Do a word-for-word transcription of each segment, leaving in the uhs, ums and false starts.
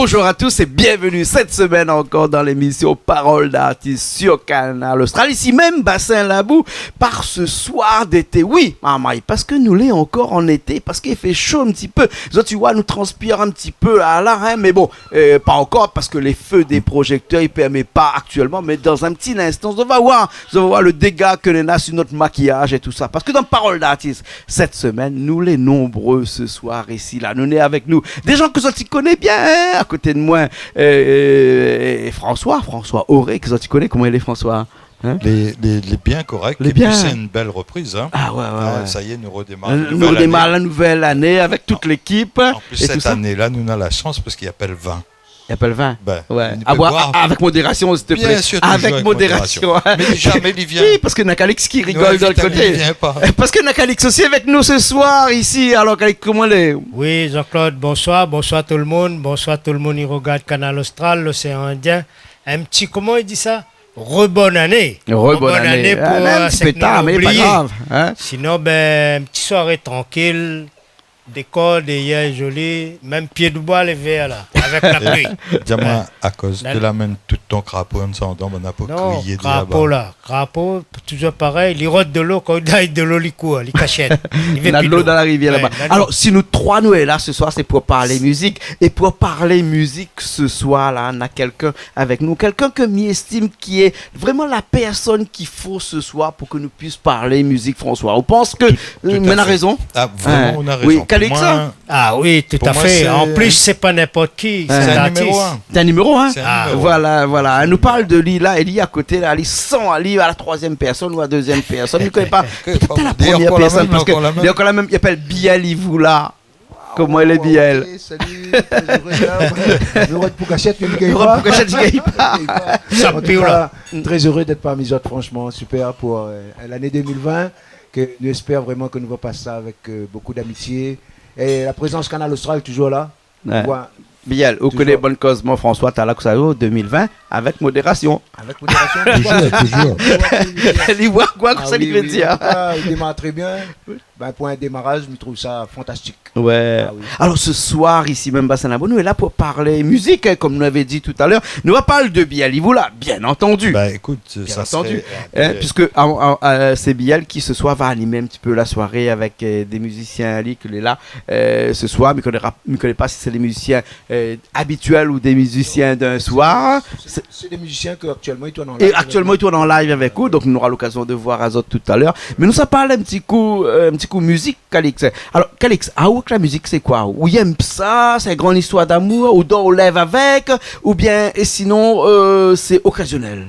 Bonjour à tous et bienvenue cette semaine encore dans l'émission Parole d'artiste sur Kanal Austral. Isi mèm, Bassin Labou, par ce soir d'été. Oui, marmay, parske nou lé ankor an été, parske i fé sho in ti pé. Zot i oi, nou transpir in ti pé la, la, in, mé bon, euh, pa ankor, parske lé fé dé projektèr i pèrmé pa aktièlman, mé dan in ti linstan, zot va oir, zot va oir le déga ke néna su nout makiyaz é tousa. Parske dan Parole d'artiste, sèt semèn, nou lé nonbré se soir isi la. Nou néna avèk nou dé jan ke zot i koné bien, in, a koté de moin, euh, euh, François, François Auré, ke zot i koné. Koman i lé, François ? In ? Lé, lé, lé bien korèk. Lé bien. É pi sé in bèl repriz, in. Ah ouais, ouais, ouais. Sa i lé, nou rodémar la nouvèl ané. Nou rodémar la nouvèl ané avèk tout lékip é tousa. An plis, sèt ané-la, nou néna la shans parske i apèl vin. I apèl vin. Ben, ouais. I pé boir. Avèk modérasion, s'il te plaît. Bien sûr, toujours avec modération. Avèk modérasion. Mé zamé li vien. Oui, parske na Calix ki rigol de l'ot koté. Nou invit, li vien pa. Parske na Calix osi avèk nou se soir isi. Alor, Calix, koman i lé ? Oui, Jean-Claude, bonsoir. Bonsoir tout le monde. Bonsoir tout le monde i rogard Kanal Austral, l'Océan Indien. In ti, koman i di sa ? Rebonn ané. Rebonn ané. Rebonn ané pou, ah, mèm in ti pé tar, mé pa grav, in. Sinon, ben, in ti soiré trankil. Dékor dèrièr zoli, mèm pié d'boi lé vèr la, avèk la pli. Di amoin, akoz ke la mèm tout ton krapo an sandan, banna pou kriyé laba. Non, krapo la, krapo, toujour parèy, li rod dolo, kan i gingn dolo, li kour, li kashèt. Li vé pi dolo. Na dolo dan la rivièr laba. Ouais, na dolo. Alor, si nou troi nou lé la se soir, sé pou parl mizik. É pou parl mizik se soir la, na kèlkin avèk nou, kèlkin ke mi èstim ki lé vréman la pèrsone ki fo se soir pou ke nou puis parl mizik, François. Ou pans ke, euh, mé na rézon. Tout à fait. Ah, vréman, ou na rézon. Oui, Calix, in ? Ah oui, tout à fait. An plis, sé pa ninport ki, sé in artis. Sé in niméro in. Sé in niméro in. Sé in niméro in. Voilà, voilà. Nou parl de li la, é li a koté la, li san ali a la troizièm pèrsone ou a la dézièm pèrsone. Nou koné pa. Pétèt la promièr pèrsone, parske li lé ankor la mèm, li apèl Biel Ivoula. Koman i lé, Biel ? Salut, très heureux d'être là. Heureux de Poukachète, mais Heureux de Poukachète, Miguel. Sa pir la. En tout cas, très heureux d'être parmi zot, franchement, super pour, euh, l'année deux mille vingt, ke nou èspèr vréman ke nou va pas sa avèk, euh, beaucoup d'amitié. Et la présence Kanal Austral, toujours là. Ouais. Biel, ou koné bonn koz, mon François, talèr ke sa, oh, deux mille vingt, avèk modérasion. Avèk modérasion. Toujours, toujours. Li voi koi, kosa li vé dir. Ah oui, oui, en tout cas, il démarre très bien. Ben, pour un démarrage, mi trouv sa fantastik. Ouais. Ah oui. Alor, se soir, isi mèm, Bassin Labou, nou lé la pou parl mizik, in, kom nou lavé di talèr. Nou va parl de Biel Ivoula, bien antandi. Bah, écoute, bien antandi, sa sré, euh, puiske, ah, ah, euh, sé Biel ki, se soir, va anim in ti pé la soiré avèk, euh, dé mizisien ali ke lé la, euh, se soir. Mi koné pa, mi koné pa si sé dé mizisien euh, abitièl ou dé mizisien d'in soir. Sé, sé dé mizisien ke aktièlman i tourn an live avèk nou. É aktièlman i tourn an live avèk nou, donk nou nora lokazion de voir azot talèr. Mé nou sa parl in ti kou, euh, in ti kou mizik, Calix. Alor, Calix, aou èk la mizik, sé koi ? Ou yèm sa, sé in gran zistoir d'amour, ou dor, ou lèv avèk, oubien, é sinon, euh, sé okazionèl ?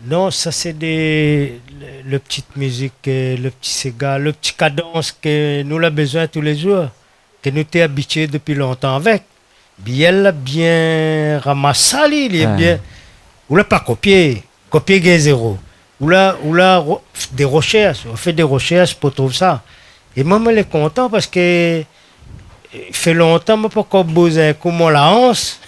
Non, sa sé dé, le, le ti mizik, euh, le ti séga, le ti kadans ke nou la bézoin tou lé zour, ke nou té abitié dopi lontan avèk. Biel la bien ramas sa, li, li lé bien. Ou la pa kopié, kopié gingn zéro. Ou la, ou la ro-, dé roshèrsh, ou fé dé roshèrsh pou trouv sa. É moin, moin lé kontan parske, euh, fé lontan moin pankor bouz in kou mon laans.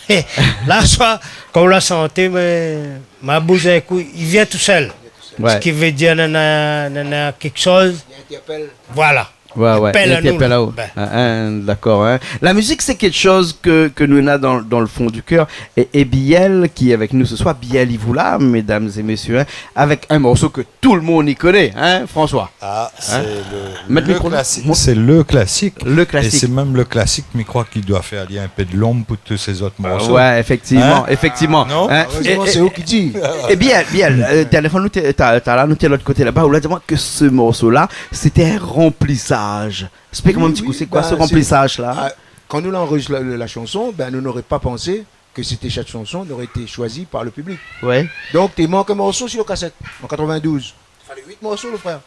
La, soir, kan ou la shanté, moin, ma bouz in kou, li vien tousèl. Ouais. Sak i vé dir, nana, nana kékshoz. Li intèrpèl. Voilà. Ouais, ouais, li intèrpèl anou. Ben. In, in, dakor, in. La mizik, sé kékshoz ke, ke nou néna dan, dan le fon du kèr. É, é Biel, ki lé avèk nou se soir, Biel Ivoula, mesdames et messieurs, in, avèk in morso ke tout le moun i koné, in, François. Ah, sé le, le klasik. Mèt le mikro. Sé le klasik. Le klasik. É sé mèm le klasik, mi kroi, ki doi fé alé in pé de lonb pou tout sé zot morso. Ouais, éfèktivman, éfèktivman. Non ? In, érèzman, sé ou ki di. É Biel, Biel, euh, téléfone nou, té, ta, talèr nou té lot koté laba, ou la di amoin ke se morso-la, sété in ranplisaz. Esplik amoin in ti kou, sé koi se ranplisaz-la ? Oui, oui, ben, sé, ah, kan nou la anrozistr la, la shanson, ben, nou noré pa pansé ke sété, shak shanson noré été shoizi par le piblik. Ouais. Donk, té mank in morso su la kasèt, an quatre-vingt-douze. Falé uit morso, le frèr.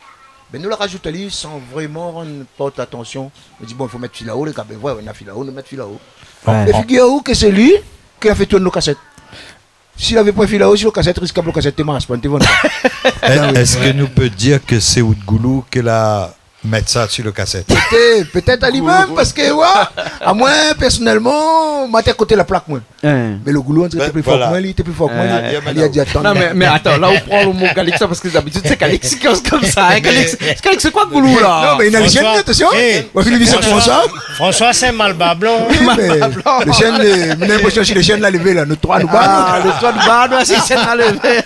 Ben, nou la razout ali san vréman rann port atansion. Nou di, bon, i fo mèt Filao, lé gars, ben, ouais, ouais, na Filao, nou mèt Filao. Ouais. É figir aou ke sé li ki la fé tourn lo kasèt. Si lavé poin Filao su lo kasèt, riskab lo kasèt té marsh pa, nou té vann pa. Èske nou pé dir ke sé Oudgoulou ke la Mèt sa si lo kasèt. Pétèt, pétèt ali mèm, parske, oué, amoin, pèrsonèlman, ma té koté la plak, moin. Hein. Mé lo goulou, on diré, té pli for ke moin, li té pli for ke moin, li la di, atann. Non, mé, mé atann, la, ou pran lo mo Calix, parske dabitid, sé Calix ki koz konmsa, hein, Calix. Calix, sé koi goulou, la ? Non, mé li na lé shèn, atansion. François, François, sé in malbar blan. Oui, mé lé shèn, euh, mi na linprésion si lé shèn la lévé, la, nout troi nou ba. Ah, nout troi nou ba, nou, si shèn la lévé.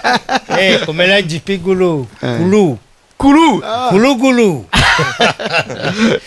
Eh, koman la di pi goulou ? Hein. Goulou. Koulou. Ah. Koulou, goulou.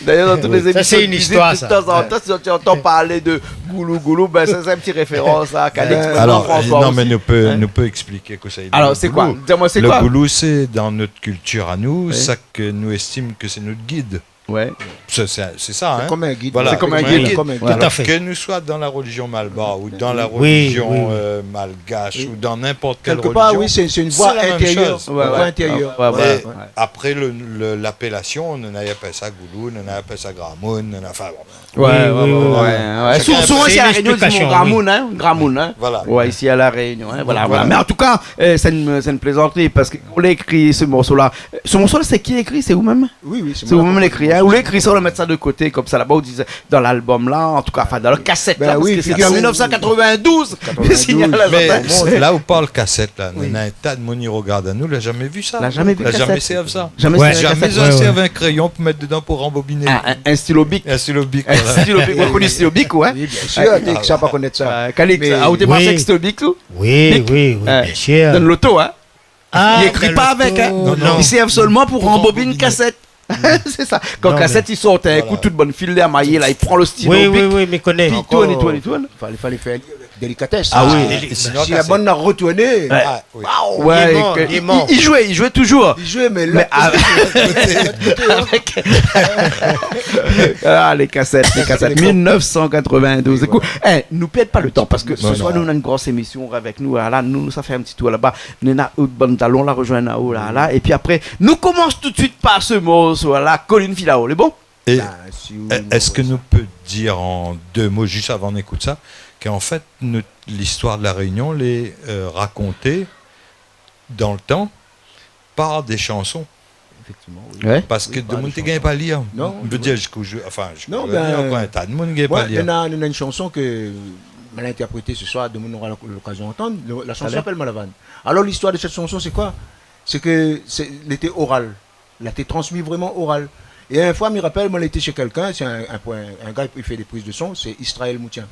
D'ailleurs, dans toutes les émissions de cuisine, de temps en temps, si tu entends parler de goulou, goulou, ben, ça, c'est une petite référence à Calix, en français aussi. Alors, euh, non, mais nous peut, nous peut expliquer que ça, le goulou. Alors, c'est quoi ? Dis-moi, c'est quoi ? Le goulou, c'est dans notre culture à nous, ça que nous estimons que c'est notre guide. Ouais. C'est, c'est, c'est ça, hein. C'est comme un guide. Voilà. C'est comme un guide. Tout à fait. Alors, que nous soit dans la religion malbar ou dans la religion, euh, malgache ou dans n'importe quelle religion, c'est la même chose. Quelque part, oui, c'est, c'est une voix intérieure. Voilà. Une voix intérieure. Ouais, ouais, ouais. Et après, le, le, l'appellation, nana i apèl sa goulou, nana i apèl sa gramoun, nana, enfin, bon. Ouais, ouais, ouais. Chacun a sa explication, oui. Sou-, souvent, ici à La Réunion, ils disent gramoun, hein, gramoun, hein. Voilà. Ouais, ici à La Réunion, hein, voilà, voilà. Mais en tout cas, euh, c'est une, c'est une plaisanterie parce que on l'a écrit, ce morceau-là. Euh, ce morceau-là, c'est qui écrit ? C'est vous-même ? Oui, oui, c'est moi. C'est vous-même l'écrit, hein ? Ou l'écrit sa, ou la mèt sa de koté, konmsa, laba, ou di, dan lalbom la, an tou ka, anfin, dan la kasèt la, parske sé an mil nèf san katrovin-douz, mi signal azot. Mé la, ou parl kasèt la, nana in ta d'moun i rogard anou, la zamé vi sa. La zamé vi kasèt. La zamé sèrv sa. Zamé sèrv kasèt. Zamé sèrv in kréyon pou mèt dedan pou ranbobiné. Ah, in, in stilo Bic. In stilo Bic, voilà. In stilo Bic, ou koné stilo Bic, ou, hein ? Oui, bien sûr, kisa i pa koné sa. Euh, Calix, ou té marsh avèk stilo Bic, ou ? Oui, oui, oui, bien sûr. Dan loto, hein ? Ah, i ékri pa avèk, hein. Non, non. I sèrv sèlman pou ranbobine kasèt. Sé sa. Kan kasèt i sort, in kou, tout bann fil lé amayé la, i pran lo stilo Bic. Oui, oui, mi koné. Pi i tourn, i tourn, i tourn. Falé, falé fé ali avèk délikatès. Ah oui. Sinon, si la bann la rotourné, waouh. Ouais, i, i zoué, i zoué touzour. I zoué, mé la, avèk, ah, lé kasèt, lé kasèt. Mil nèf san katrovin-douz. Ékout, nou pèrd pa lo tan, parske sé soir nou néna in gro émisyon avèk nou. Ala, nou, nou sa fé in ti tour laba. Néna out bann talon la rozoinn aou la, la. Épi apré, nou komans tout suit par se morso la, Koline Filao. Lé bon ? Et est-ce que nous peut dire en deux mots, juste avant d'écouter ça, qu'en fait, notre, l'histoire de La Réunion, elle est, euh, racontée dans le temps par des chansons. Effectivement, oui. Ouais. Parske demoun té gingn pa lir. Non, mi vé dir, ziska ojourdui, anfin, ziska ojourdui, ankor in ta demoun i gingn pa lir. Moin, néna, néna in shanson ke ma la intèrprété se soir, demoun nora l'ok-, l'okazyon antann. Le, la shanson i apèl Malavane. Alor, l'histoire de cette chanson, c'est quoi ? C'est que c'est, lété oral. La té transmi vréman oral. É in foi, mi rapèl, moin lété shé kèlkin, sé in, in poin, in gars i fé dé priz de son, sé Israël Moutien.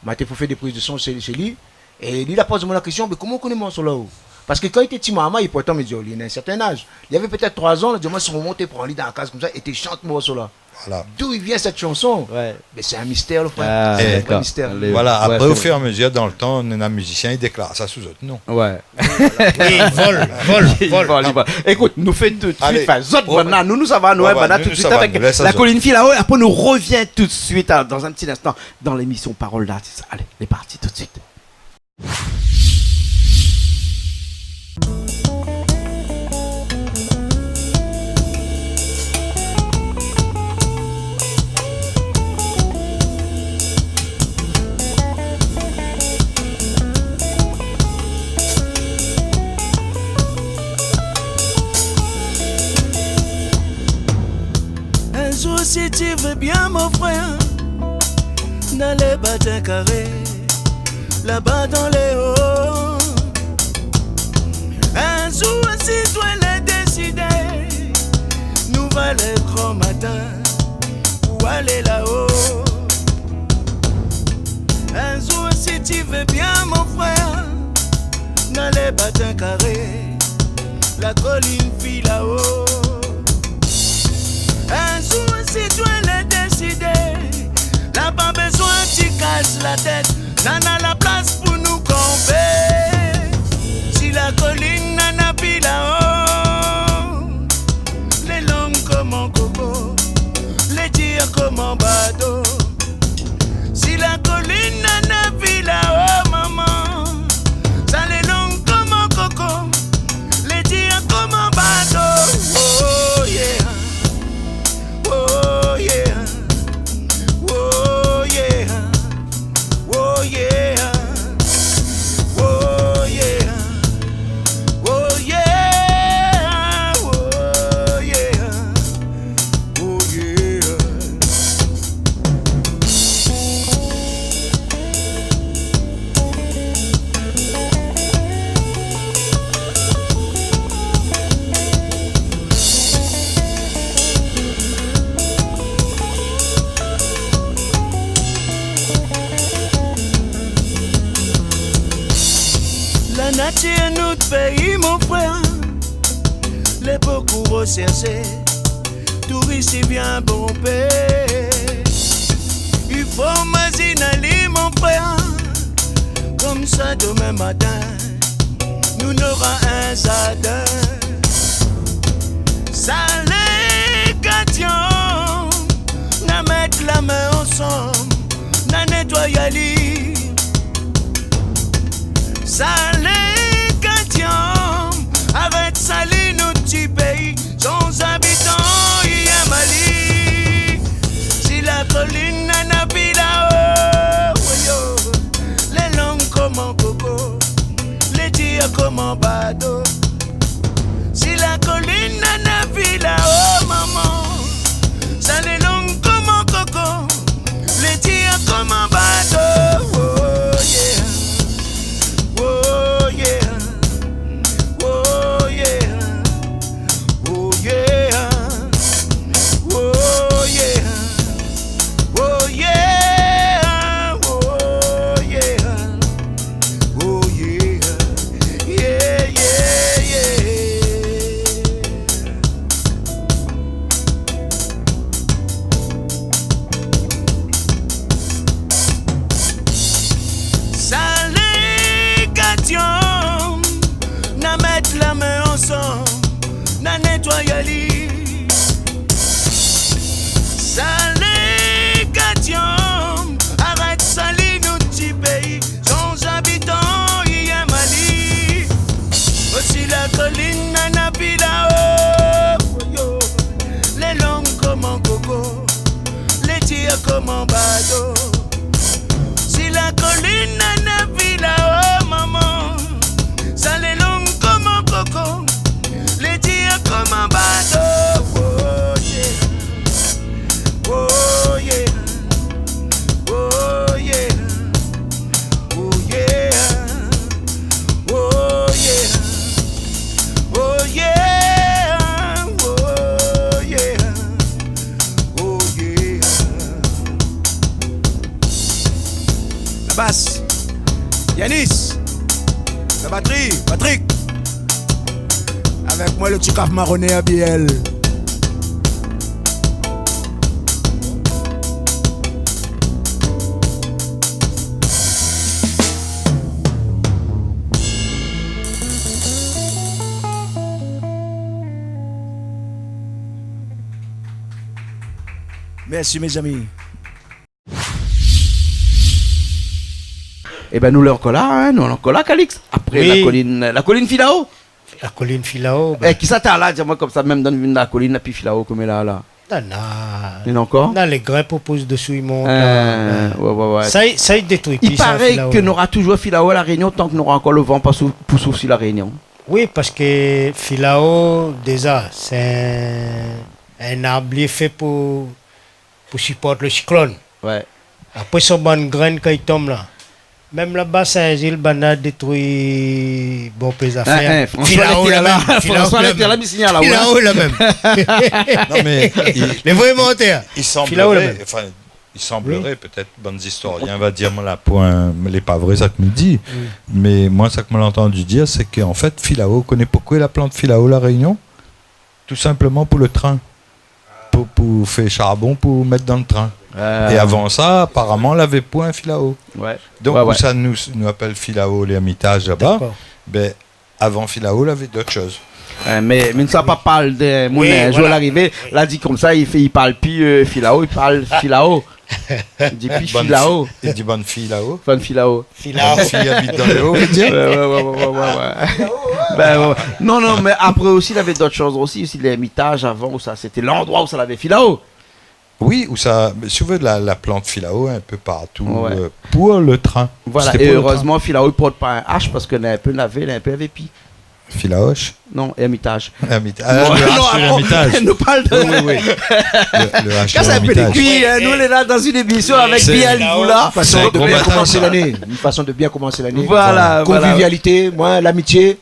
Ma té pou fé dé priz de son shé, shé li. É li la poz amoin la késtion, mé koman ou koné morso-la, ou ? Parske kan li té ti marmay, é pourtan, mi di, li néna in sèrtin az. Li lavé pétèt troi zan, li di amoin, son momon té pran li dan la kaz konmsa, é té shant morso-la. Voilà. D'où il vient cette chanson ? Ouais. Mé sé in mistèr, lo frèr. Ah, dakor. Sé in vré mistèr. Voilà, apré, o fur é a mezir, dan lo tan, néna mizisien i déklar sa sou zot non. Ouais. Li vol, vol, vol. Ékout, nou fé tout suit, anfin, zot banna, nou, nou sava, nou, banna, tout suit avèk La Koline Filao, é apré nou rovien tout suit, hein, dan in ti instan, dan lémisyon Parol d'artis. Alé, lé parti tout suit. Un jour, si tu veux bien, mon frère, n'allez pas t'égarer là-bas dans les hauts. Un jour, si toi l'as décidé, nou va lèv gran matin pou alé la-o. Un jour, si tu veux bien, mon frère, n'allez pas t'égarer La Koline Filao. Un jour, si toi l'as décidé, la pa bezoin ti kas la tèt, nana la plas pou nou kanpé. Si La Koline nana Filao, lé long koman koko, lé dir koman bato. Si La Koline nana Filao, maman, sa lé long koman koko, lé dir koman bato. Oh yeah, oh yeah, oh yeah, oh yeah. Natir nout péi, mon frèr, lé bokou rosèrsé. Touris i vien bonpé. I fo mazine ali, mon frèr. Konmsa, domin matin, nou nora in zardin. Salé Gadianm, na mèt la min ansanm, na nétoy ali. Salé Gadianm, arèt sali nout ti péi. Son zabitan i yèm ali. Si la kolinn nana filao, woyo, lé long koman koko, lé dir koman bado. Si la kolinn nana filao, momon, sa lé long koman koko, lé dir koman bado. Oh yeah. Oh yeah. Oh yeah. Oh yeah. Oh yeah. Oh yeah. Oh yeah. Oh yeah. Yeah, yeah, yeah. Salé Gadianm, na mèt la min ansanm, na nétoy ali. Salé Gadianm, arèt sali nout ti péi. Son zabitan i yèm ali. Osi la kolinn nana filao, yo, lé long koman koko, lé dir koman bado. Si la kolinn nana filao, momon, sa lé long koman koko, lé dir koman bado. Oh yeah. Oh yeah. Oh yeah. Oh yeah. Oh yeah. Oh yeah. Oh yeah. Oh yeah. La bass, Yanis. La batri, Patrick. Avèk moin, lo ti kaf maroné Abiel. Mèrsi, mézami. Ében, nou lé ankor la, in, nou lé ankor la, Calix. Apré la kolinn, la kolinn Filao. La kolinn Filao, bin. É, kisa té la, di amoin konmsa, mèm dan in la kolinn, na pi Filao konm la, la. Na, na. Néna ankor ? Na lé grin pou pous dsou, i mont, la. Bin, oué, oué, oué. Sa i, sa i détrui pi, sa, Filao. I paré ke nora touzour Filao La Rényon tan ke nora ankor lo van pa sou-, pou souf si La Rényon. Oui, parske Filao, déza, sé in, in arb li fé pou pou siport lo siklone. Oué. Apré son bann grin kan i tonm la. Mèm laba Sin-Zil, banna détrui bonpé zafèr. In, in, François Filao lété la la, mèm, François lété la, mi signal la, oué. Filao la mèm. Non, mé i, lé vré mantèr. I sanblré, anfin, i sanblré, pétèt bann zistorien va dir, moin la poin, mé lé pa vré sak mi di. Mé moin, sak moin la antandi dir, sé ke, an fèt, Filao, koné poukoué la plant Filao La Rényon ? Tou sinploman pou lo trin. Pou, pou fé sharbon, pou mèt dan lo trin. É avan sa, aparaman, lavé poin Filao. Oué. Donk, ousa nou, nou apèl Filao L'Ermitage laba. Dakor. Bin, avan Filao, lavé dot shoz. Mé, mé sa pa parl de moun, in zour larivé, la di konmsa, i fé, i parl pi, eu, Filao, i parl Filao. I di pi Filao. I di bann fi laba. Bann Filao. Filao. Bann fi i abit dan lé o, ou vé dir ? Oué, oué, oué. Bin, oué. Non, non, mé apré osi, lavé dot shoz osi, osi L'Ermitage avan, ousa sété landroi ousa lavé Filao. Oui, ousa, mé si ou vé, la, la plant Filao in pé partou, eu, pou lo trin. Voilà, é érèzman, Filao i port pa in ash parske na in pé lavé, na in pé lavé pi. Filaosh ? Non, Ermitage. Ermita-, ah, lo ash de l'Ermitage. Non, nou parl de... Oui, oui, oui. Lo, lo ash de l'Ermitage. Kasa in pé lé kui, in, nou lé la dan in émision avèk Bial Ivoula. Sé in gro matin, sa. Donk, in fason de bien komansé lané. Voilà, voilà. Convivialité, moin, l'amitié,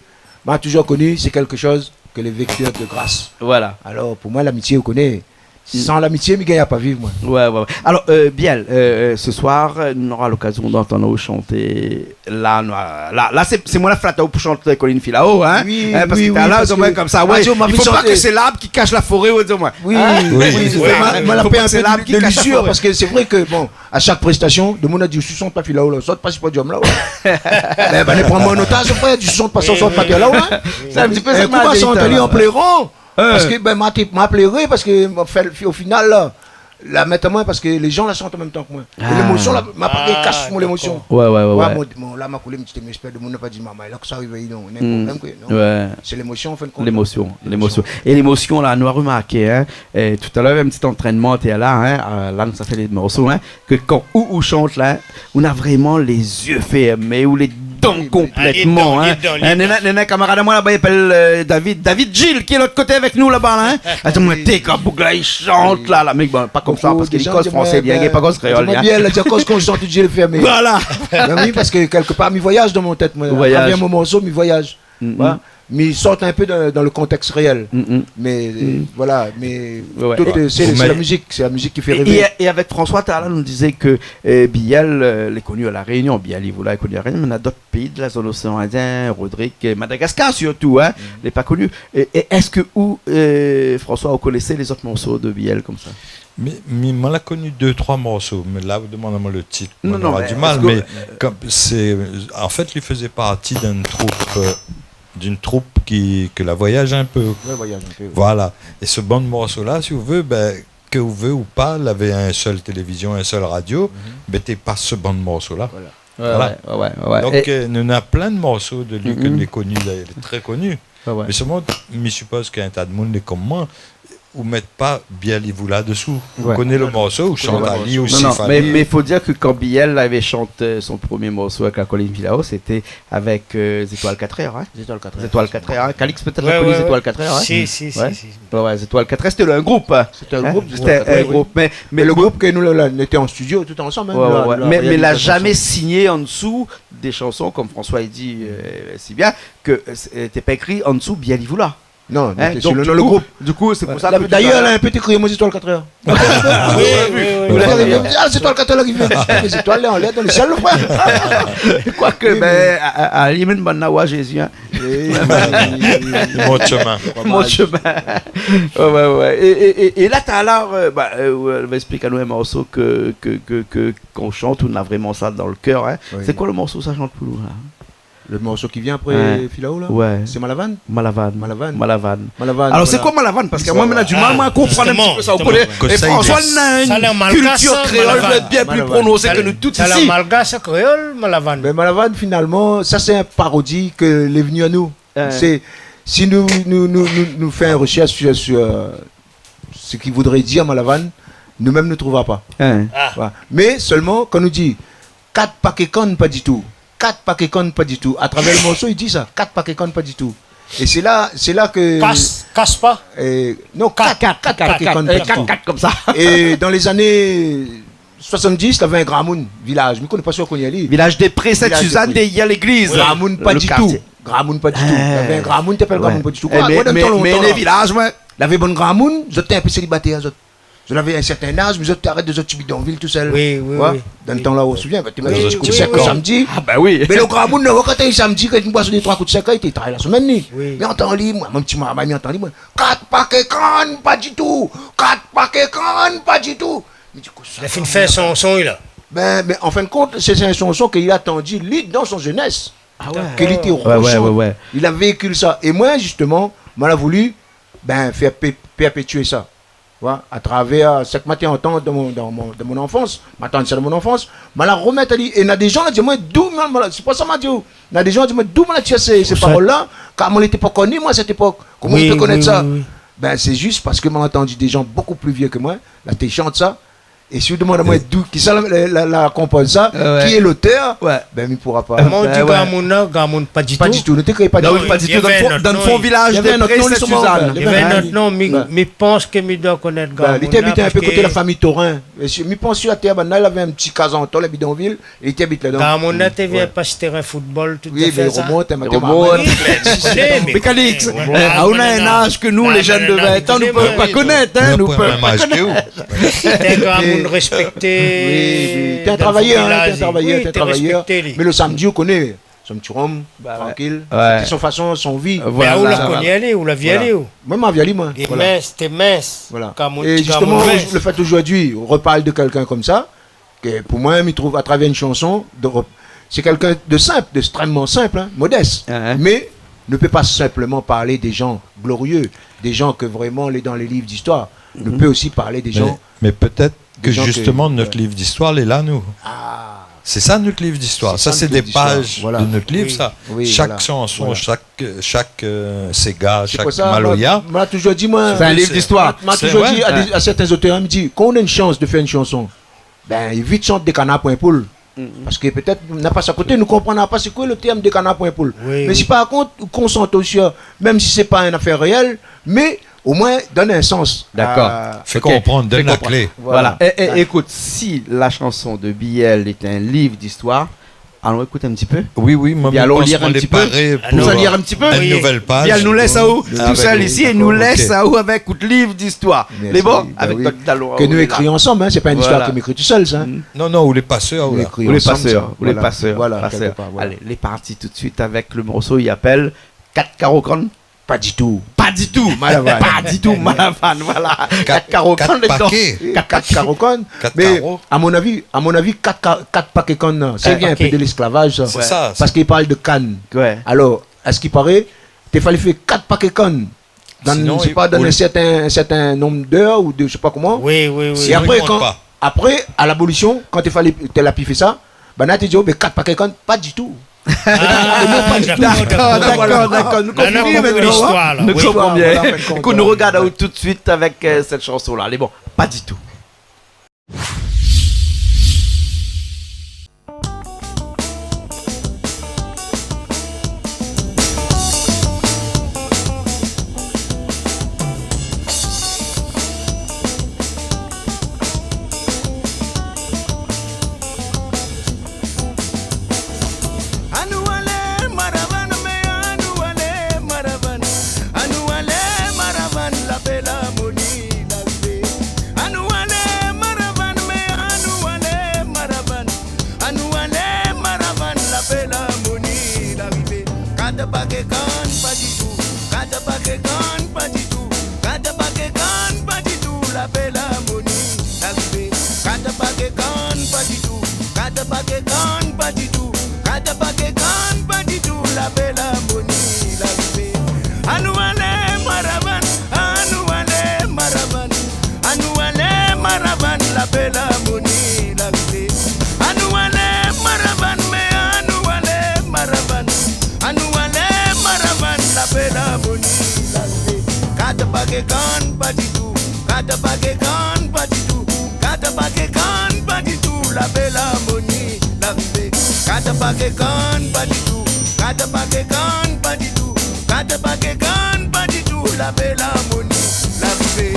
ma touzour koni, sé kékshoz ke lé véktèr de gras. Voilà. Alor, pou moin, l'amitié, ou koné, San lamitié, mi gingn pa viv, moin. Ouais, ouais, ouais. Alors, euh, Biel, euh, euh, ce soir, euh, nou nora lokazion d'antann aou shanté. La, nou, la, la, sé, sé moin la flat aou pou shant, euh, Kolinn Filao, hein. Oui, hein, parske oui, talèr, parske ou di amoin konmsa, ouais, i fo pa ke sé larb ki kash la foré, ou di amoin. Oui, hein ? Oui, oui, oui. Fo pa ke sé larb ki kash la foré. Parske sé vré ke, bon, a shak prestasion, demoun i di, ou shant pa Filao la, sort pa si podium la, ouais. Mé, ben, pran amoin an otaz, frèr, ou shant pa sa, sort pa Filao, hein. Sé in ti pé sa ke ma di talèr. Ékout, ma shant ali an pléran. Hein. Parske, ben, ma té, ma pléré parske ma fé, o final, la, la mèt amoin, parske lé jan la shant an mèm tan ke moin. É lémosion, la, ma pa kash mon lémosion. Ah, dakor. Ouais, ouais, ouais, ouais. Mon, mon, la, ma koulé, mi di, mé éspèr de moun la pa di, mama, la, ke sa arivé, non, néna in problèm, koi, non ? Ouais. Sé lémosion, an fin de kont. Lémosion, lémosion. É lémosion, la, nou la romarké, hein, é talèr, in ti antrènman, té la, hein, euh, la, nou sa fé lé morso, hein, ke kan ou, ou shant la, ou na vréman lé zié fèrmé, ou lé dedan konplètman, hein. Oui, oui. Ah, li lé dedan, li lé dedan. Hein, néna, néna in kamarad amoin laba, i apèl, euh, David, David Gilles, ki lé lot koté avèk nou laba la, hein. Atann, moin, té, kan boug la i shant la, la, mé bon, pa konmsa, parske li koz fransé, li gingn pa koz kréol, hein. Bonpé de jan i di amoin, i di amoin, Biel, la di akoz kan ou shant, ou di lé fèrmé. Voilà. Ben oui, parske kèlkepar, mi voyaz dan mon tèt, moin. Voyaz. Atravèr mon morso, mi voyaz. Mhm. Ouais. Mi sort in pé dan, dan le kontèks réèl. Mm, mm. Mé, euh, voilà, mé tout, euh, sé, sé la mizik, sé la mizik ki fé révé. É, é, é avèk François, talèr, nou dizé ke, euh, Biel, euh, lé koni a La Rényon, Biel Ivoula lé koni a La Rényon, mé na dot péi de la zone oséan Indien, Rodrig, euh, Madagascar sirtou, hein, lé pa koni. É, é èske ou, euh, François, ou koné lé zot morso de Biel konmsa ? Mi, mi, moin la koni dé, troi morso, mé la, ou domann amoin le tit, moin nora du mal, mé kom sé, an fèt, li fézé parti d'in troup, euh, d'in troup ki, ke la voyaz in pé. Ouais, voyaz in pé, oui. Voilà. É se bann morso la, si ou vé, ben, ke ou vé ou pa, lavé in sèl télévizion, in sèl radio, ben, té pas se bann morso la. Voilà. Ouais, ouais, ouais, ouais. Donk, euh, nou na plin de morso de li ke nou lé koni, dayèr, li lé trè koni. Ouais, ouais. Mé solman, mi sipoz k'in ta de moun lé kom moin, ou mèt pa Biel Ivoula desou. Ou koné le morso, ou shant ali, ou Sifali. Non, non, mé, mé fo dir ke kan Biel lavé shant, euh, son promié morso avèk la Kolinn Filao, sété avèk, euh, Zétoil Katrèr, hein. Zétoil Katrèr. Zétoil Katrèr, hein. Calix, pétèt, la koni Zétoil Katrèr, hein. Ouais, ouais, ouais. Si, si, si, si. Ouais, ouais, Zétoil Katrèr, sété in group, hein. Sété in group, mé, mé le group ke nou, la, la, nou té an studio tout ansanm, hein, nou la, nou la réaliz ansanm. Ouais, ouais, ouais. Mé, mé la zamé signé an dsou dé shanson, kom François i di, euh, si bien, ke, euh, té pa ékri an dsou Biel Ivoula. Non, mé sé le nom, le group. Hein, donk, du kou, du kou, sé pou sa ke talèr la, la, in pé té kriyé amoin Zétoil Katrèr. Oui, oui, oui. Ou la di, ah, Zétoil Katrèr la arivé. Mé zétoil la, anlèr dan le sièl, le frèr. Koike, ben, a, a, a la limit, bann la wa Jézi, hein. Oui, oui, oui, oui. Mon shomin. Mon shomin. Ouais, ouais, ouais. É, é, é, é la, talèr, euh, ben, euh, ou la ésplik anou in morso ke, ke, ke, ke, kan ou shant, ou na vréman sa dan le kèr, hein. Oui. Sé koi le morso sa, shant pou nou, la ? Le morso ki vien apré Filao, la ? Ouais. Sé Malavane ? Malavane. Malavane. Malavane. Malavane, voilà. Alor, sé koi Malavane ? Parske moin, moin la du mal, moin, a konprann in ti pé sa. Ou koné, é François, nou na in kiltir kréol bien pli prononsé ke nou tout isi. Sa lé malgash, kréol, Malavane ? Mé Malavane, finalman, sa sé in parodi ke lé vni anou. Sé, si nou, nou, nou, nou, nou fé in reshèrsh sur, sur, euh, se ki voudré dir Malavane, nou mèm nou trouvra pa. Hein. Ah. Voilà. Mé solman, kan nou di kat paké kann pa ditou, kat paké kann pa ditou, atravèr le morso, i di sa, kat paké kann pa ditou. É sé la, sé la ke... Kas, kas pa ? Euh, non, kat, kat, kat, kat paké kann pa ditou. Kat, kat, konmsa. É dan lé zané soisann-dis, lavé in gramoun, vilaz. Mi koné pa si ou koné ali. Vilaz dé Pré, Sint-Sizane, dèrièr légliz. Gramoun pa ditou. Gramoun pa ditou. Lavé in gramoun, té apèl gramoun pa ditou. Koi, mé, mé, mé lé vilaz, ouais. Lavé bann gramoun, zot té in pé sélibatèr, zot. Zot lavé in sèrtin az, mé zot té arèt dan zot ti bidonvil tousèl. Oui, oui, oui. Dan le tan la, ou souvien, té mèt zot ti sèk samdi. Ah, ben oui. Mé le gramoun, non, kan té samdi, kan in boison dé troi kou d'sèk, li té travay la semèn, li. Oui. Mi antann ali, moin, mon ti marmay, mi antann ali, moin. Kat paké kann pa ditou. Kat paké kann pa ditou. Mi di, kosa... Li la fine fé in shanson, li la. Ben, mé an fin de kont, sé, sé in shanson ke li la tandi, li, dan son jénès. Ah ouais. Ke li té roshant. Ouais, ouais, ouais, ouais. Li la véikil sa. É moin, zistoman, moin la voulu, ben, fé pé-, pèrpétié sa. Voilà, atravèr sak ma té antann dan mon, dan mon, dan mon anfans. Ma tann sa dan mon anfans. Ma la romèt ali. É na dé jan la di amoin, d'ou, moin, moin la, sé pou sa ma di aou. Na dé jan la di amoin, d'ou moin la tir sé, sé parol la, kar moin lété pankor né, moin, a sèt épok. Koman ou pé konèt sa ? Oui, oui, oui. Ben, sé zis parske moin la antann dé jan bokou pli vié ke moin la té shant sa. É si ou demann amoin d'ou, kisa la, la, la, la konpoz sa, ki lé lotèr, bin, mi poura pa. Moin, mi di gramoun la, gramoun pa ditou. Pa ditou, nou té kré pa ditou. Non, pa ditou. Dan fon, dan fon vilaz, navé in not non, mi, mi pans ke mi doi konèt gramoun la, li té abit in pé koté la fami Torin. É si, mi pans si la tèr banna, lavé in ti kaz an tol, la bidonvil, é li té abit la dan. Gramoun la té vien pas térin foutbol, tout zafèr sa. Wi, mé romont, mé té romont. Wi, mé mékanik. Ou na in az ke nou, lé jenn de vin an, nou pé pa konèt, in, nou pé pa konèt. Té in gramoun réspékté. Wi, wi. Té in travayèr, in, té in travayèr, té in travayèr. Mé le samdi, ou koné, son ti rom, trankil. Sété son fason, son vi. Voilà. Mé ou la koni ali, ou la vi ali, ou ? Moin, ma vi ali, moin. Té mins, té mins. Voilà. É zistoman, le fèt zordi, ou reparl de kèlkin konmsa, ke pou moin, mi trouv, atravèr in shanson, de rep-, sé kèlkin de sinp, d'èkstrèmman sinp, in, modès. Mé nou pé pa sinpleman parl dé jan glorié, dé jan ke vréman lé dan lé liv d'istwar. Nou pé osi parl dé jan, dé jan ke, mé, mé pétèt ke zistoman, nout liv d'istwar lé la, nou. Sé sa, nout liv d'istwar. Sa, sé dé paz de nout liv, sa. Wi, voilà. Shak shanson, shak, shak, eu, séga, shak maloya. Sé pou sa, moin, moin la touzour di, moin, sé in liv d'istwar. Moin la touzour di a dé, a sèrtin zotèr, mi di, kan ou na in shans de fèr in shanson, bin, évit shant dé kanar pou in poul. Parske pétèt, na pa sa koté, nou konpran pa sé koi le tèrm dé kanar pou in poul. Wi, wi. Mé si par kont, ou konsant osi, mèm si sé pa in afèr réèl, mé omoin, donn in sans. Dakor. Fé konprann, donn la klé. Voilà. É, é, ékout, si la shanson de Biel lé in liv d'istwar, alon ékout in ti pé. Wi, wi, moin, mi pans ke lé paré pou in nouvèl paz. Alon lir in ti pé. Wi. Biel, nou lès aou tousèl isi é nou lès aou avèk out liv d'istwar. Mèrsi. Lé bon ? Bin wi. Avèk Dok Dalon, ke nou ékri ansanm, in, sé pa in istwar ke mi ékri tousèl, sa, in. Non, non, ou lé pasèr, ou la. Nou ékri ansanm, sa. Voilà. Pasèr, voilà, pasèr. Alé, kèlke par, voilà. Alé, lé parti tout de suite avèk le morso i apèl Kat karo kann. Pa ditou. Pa ditou. Malavann. Pa ditou, malavann, voilà. Kat, kat karo kann, kat paké. Kat, kat karo kann. Kat karo. Mé, a mon avi, a mon avi, kat ka-, kat paké kann, sa i vien in pé de lésklavaz, sa. Sé sa, sé... Parske i parl de kann. Wé. Alor, a se ki paré, té falé fé kat paké kann dan, mi sé pa, dan in sèrtin, in sèrtin nonb d'èr ou de, mi sé pa koman. Wi, wi, wi. É apré, kan, apré, a labolision, kan té falé, té la pi fé sa, banna té di, o, bin, kat paké kann, pa ditou. Ah, dakor, dakor, dakor. Nou konpran bien. Voilà, nou konpran bien. Voilà, nou konpran. Ékout, nou rogard aou tout de suite avèk, eu, sèt shanson-la. Alé, bon, pa ditou. Anou alé maravann, mé anou alé maravann. Anou alé maravann, la bèl armoni larivé. Anou alé maravann, mé anou alé maravann. Anou alé maravann, la bèl armoni larivé. Kat paké kann pa ditou, kat paké kann pa ditou, kat paké kann pa ditou, la bèl armoni larivé. Kat paké kann pa ditou, kat paké kann pa ditou, kat paké kann pa ditou, la bèl armoni larivé. Anou alé maravann, anou alé maravann. Anou alé maravann, la bèl armoni larivé. Anou alé maravann, mé anou alé maravann. Anou alé maravann, la bèl armoni larivé. Kat paké kann pa ditou, kat paké kann pa ditou, kat paké kann pa ditou, la bèl armoni larivé. Kat paké kann pa ditou, kat paké kann pa ditou, kat paké kann pa ditou, la bèl armoni larivé.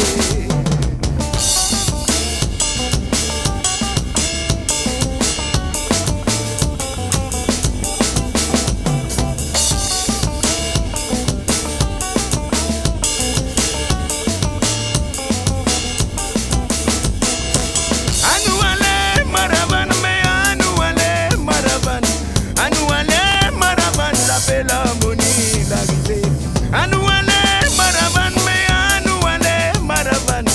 Anou alé maravann, mé anou alé maravann. Anou alé maravann, la bèl armoni larivé. Anou alé maravann, mé anou alé maravann.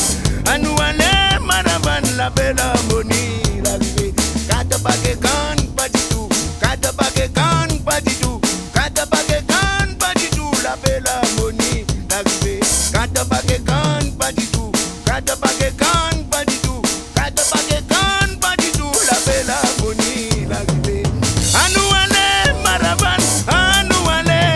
Anou alé maravann, la bèl armoni larivé. Kat paké kann pa ditou, kat paké kann pa ditou, kat paké kann pa ditou, la bèl armoni larivé. Kat paké kann pa ditou, kat paké kann pa ditou, kat paké kann pa ditou, la bèl armoni larivé. Anou alé maravann, anou alé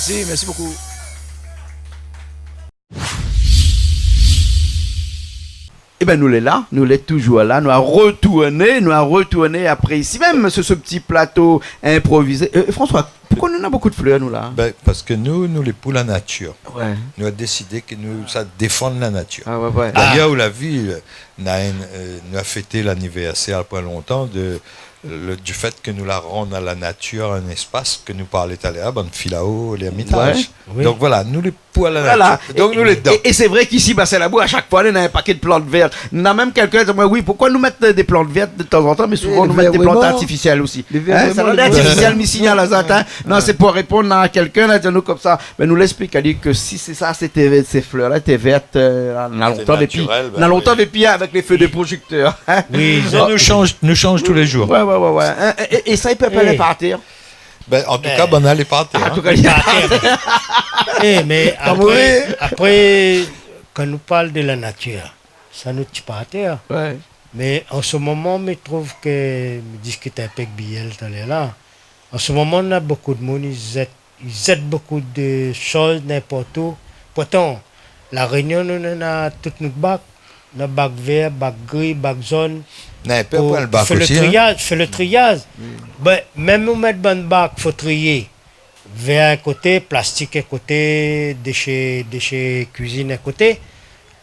Mèrsi, mèrsi bokou. Ében, nou lé la, nou lé toujour la, nou la retourné, nou la retourné apré isi mèm, su se pti plato inprovizé. Eu, François, poukosa nou néna bokou flèr, nou, la ? Bin, parske nou, nou lé pou la natir. Wé. Nou la désidé ke nou sa défann la natir. A wé, wé. Dayèr, ou la vi, eu, na in, eu, nou la fété lanivèrsèr, poin lontan, de, le, du fèt ke nou la rann a la natir in éspas ke nou parl talèr, bann filao, lèrmitaz. Wé. Wi. Donk voilà, nou lé pou la natir. Voilà. Donk nou lé dedan. É, é sé vré k'isi, ba, sé la bou, a shak foi, néna in pakèt plant vèrt. Néna mèm kèlkin i di, wi, poukosa nou mèt dé plant vèrt de tanzantan, mé souvan nou mèt dé plant artifisièl osi. Lé vèr, vréman, lé vèr. Sa lé artifisièl, mi signal azot, in. Non, sé pou réponn a kèlkin la di anou konmsa. Mé nou la ésplik ali ke si sé sa, sété, sé flèr la té vèrt, eu, na lontan, épi, na lontan, épi avèk lé fé de projèktèr, in. Wi, nou shanj, nou shanj tou lé jour. Wé, wé, wé, wé. In, é, é, é sa, i pé pa alé par tèr. Bin, an tou ka, bann-la lé par tèr, in. An tou ka, lé par tèr. É, mé apré, kan nou parl de la natir, sa nou ti par tèr. Wé. Mé an se moman, mi trouv ke, mi diskit in pé èk Biel talèr la, an se moman, na bokou de moun, i zèt, i zèt bokou de shoz ninport ousa. Pourtan, La Rényon, nou néna tout nout bak. Na bak vèr, bak gri, bak zone. Na in pé pou, pou fé le triaz, fé le triaz. Bin, mèm ou mèt bann bak, fo trié. Vèr in koté, plastik in koté, déshé, déshé kuizine in koté.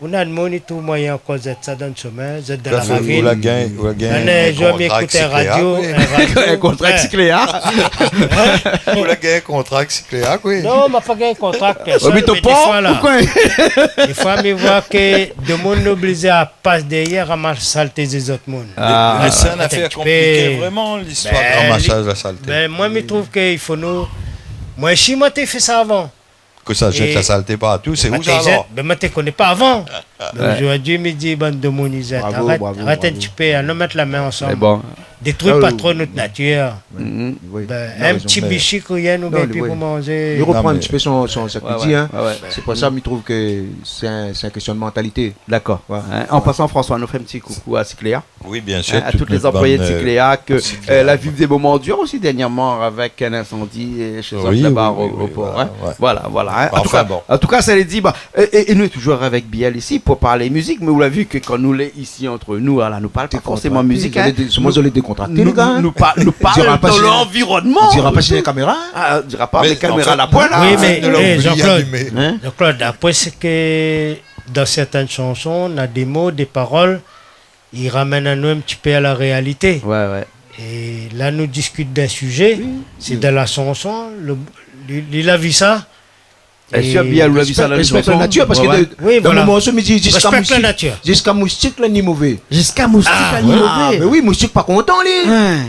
Ou na d'moun i trouv moiyin ankor zèt sa dan shomin, zèt dan la ravine. Ou la gingn, ou la gingn in kontra èk Siclea, wi. In kontra èk Siclea. Ou la gingn in kontra èk Siclea, wi. Non, ma pa gingn kontra èk pèrsone, mé défoi, la, défoi, mi voi ke demoun lé oblizé a pas dèryèr ramas salté zot moun. Mé sé in afèr konpliké, vréman, listoir de ramasaz la salté. Bin, moin, mi trouv ke i fo nou, moin osi, moin té fé sa avan. Kosa, zèt la salté partou, sé ousa alor ? Bin, moin té koné pa avan. Mé zordi, mi di, bann demoun, arèt, arèt in ti pé, anon mèt la min ansanm. Détrui pa tro nout natir. Bin, in ti bishik, rien, nou gingn pi pou manzé. Li ropran in ti pé son, son, sak li di, in. Sé pou sa, mi trouv ke sé in, sé in késtion de mantalité. Dakor. In, an pasan, François, nou fé in ti koukou a Siclea. Wi, bien sir, in, a tout lé zanployé de Siclea ke, eu, la viv dé moman dir osi dèrnièrman avèk in insandi, eu, shé zot laba o, o por, in. Voilà, voilà, in. An tou ka, an tou ka, sa lé di, ba, é, é, é nou lé toujour avèk Biel isi pou parl mizik, mé ou la vi ke kan nou lé isi ant nou, ala, nou parl pa forséman mizik, in. Dékontrakté, zot lé dé-, zot lé dékontrakté, lé gars, in. Nou, nou parl, nou parl dan lanvironnman. Dira pa si néna kaméra, in. A, dira pa, mé kaméra la poin, la. Wi, mé, é, Jean-Claude, Jean-Claude, apré, sé ke dan sèrtin shanson, na dé mo, dé parol, i ramèn anou in ti pé a la réalité. Wé, wé. É la, nou diskit d'in sizé, sé dan la shanson, le, li, li la vi sa. É sir Biel, ou la vi sa dan la shanson. Respèk la natir, parske de, dan mon morso, mi di, ziska moustik, ziska moustik la ni mové. Ziska moustik la ni mové. A, mé wi, moustik pa kontan, li.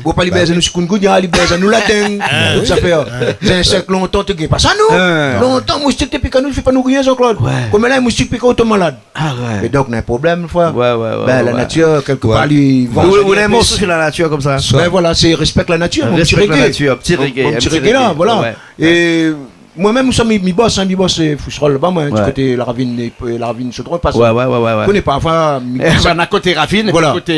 Bon, pa li bèz anou chikungunya, li bèz anou la deng. Tout sa fé, in. Zinsèk, lontan, té gingn pa sa, nou. Lontan, moustik té pik anou, li fé pa nou rien, Jean-Claude. Wé. Koméla, in moustik i pik aou, ou tonm malad. Arèt. Mé donk, na in problèm, frèr. Wé, wé, wé. Bin, la natir, kèlkepar, li vanz. Ou néna in morso su la natir konmsa. Bin voilà, sé respèk la natir, mon ti reggae. Respèk la natir, ti reggae, in ti reggae la, voilà. Wé. É moin mèm, ou sa, mi, mi bos, in, mi bos, eu, Foucherolles laba, moin, di koté la ravine, eu, la ravine Chaudron, pas. Wé, wé, wé, wé. Koné pa, anfin, mi bos. Bin, a koté ravine, voilà. Koté,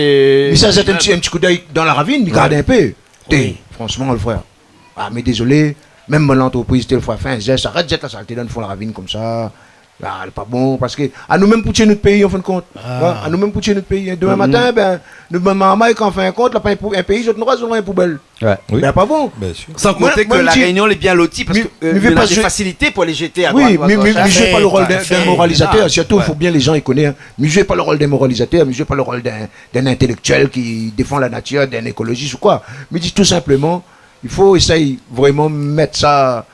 mi sa zèt in ti, in ti koudèy dan la ravine, mi gard in pé. Té, fransman, le frèr. A, mé dézolé, mèm mon lantrepriz, té, le frèr, fé in zès, arèt zèt la salté dan le fon la ravine konmsa. A, lé pa bon, parske anou mèm pou tié nout péi, an fin de kont. A. Wé, anou mèm pou tié nout péi. Domin matin, bin, nout bann marmay, kan, an fin de kont, la pa in pou-, in péi, zot nora, zot nora in poubèl. Wé. Wi. Bin, pa bon. Bien sir. San konté ke La Rényon lé bien loti, parske, eu, néna dé fasilité pou alé zété a droit, a gosh, in. Mi, mi vé pa zoué, mi vé pa zoué le rol d'in, d'in moralizatèr, sirtou, fo bien lé zan i koné, in. Mi zoué pa le rol d'in moralizatèr, mi zoué pa le rol d'in, d'in intélèktièl ki défann la natir, d'in ékolozis ou koi. Mi di tou sinpleman, i fo éséy vréman mèt sa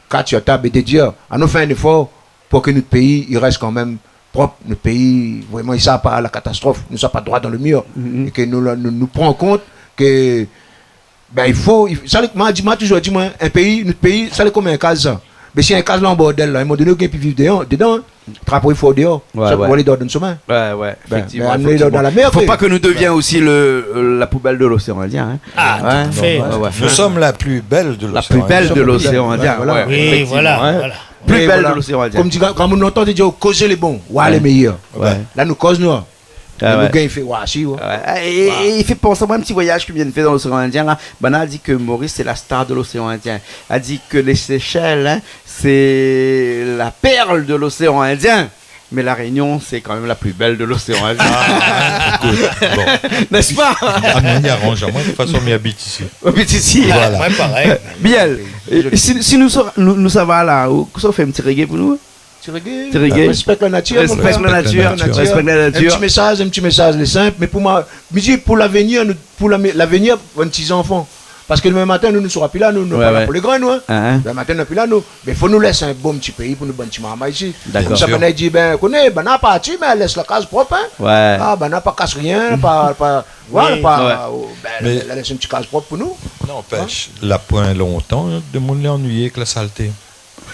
kat su la tab é de dir, anon fé in éfor pou ke nout péi i rès kanmèm prop, nout péi, vréman, i sava pa a la katastrof, nou sava pa droi dan le mir, é ke nou, nou, nou pran kont ke, bin, i fo, i, sa lé, ma di, ma toujour di, moin, in péi, nout péi, sa lé konm in kaz, sa. Mé si in kaz la an bordèl la, in moman doné, ou gingn pi viv dedan, dedan, in. Trapo i for déor. Wé, wé. Sa pou alé dan, dan shomin. Wé, wé, éfèktivman, bin, nou lé dan la mèr, fo pa ke nou devien osi le, eu, la poubèl de l'océan Indien, in. A, tout à fait, tout à fait. Nous sommes la plus belle de l'océan Indien. La plus belle de l'océan Indien, wé, voilà. Wi, éfèktivman, voilà, in. Plus belle de l'océan Indien. Konm di gran, gran moun lontan, té di, kozé lé bon, oir lé méyèr. Wé. La, nou koz, nou. Ah ouais. Nou gingn fé, ouais, si, ouais. Ouais. É, é, é i fé pans amoin in ti voyaz ke mi vien fé dan loséan Indien la. Banna la di ke Maurice sé la star de loséan Indien. La di ke lé Séchèl, hein, sé la pèrl de loséan Indien. Mé La Rényon, sé kan mèm la pli bèl de loséan Indien. Ah, ékout, bon. N'est-ce pas ? Ah, mé i aranz amoin, de tout fason, mi abit isi. Ou abit isi. Voilà. Moin, parèy. Bien. É si, si nou sava, nou, nou sava la, ou, ou sa fé in ti reggae pou nou ? Ti reggae. Ti reggae. Respèk la natir, mon frèr. Respèk la natir. Respèk la natir. In ti mésaz, in ti mésaz, lé sinp, mé pou moin, mi di pou lavenir, nou, pou la, lavenir, bann ti zanfan. Parske domin matin, nou, nou sra pi la, nou, nou lé pa la pou lé grin, nou, hein. Domin matin, nou lé pi la, nou. Mé fo nou lès in bon ti péi pou nou bann ti marmay isi. Dakor. Konmsa, banna i di, bin, koné, banna la parti, mé lès la kaz prop, hein. Ouais. Ah, banna la pa kas rien, pa, pa, voilà, pa, oh, bin, la lès in ti kaz prop pou nou. Nanpèsh, la poin lontan, demoun lé annuiyé èk la salté.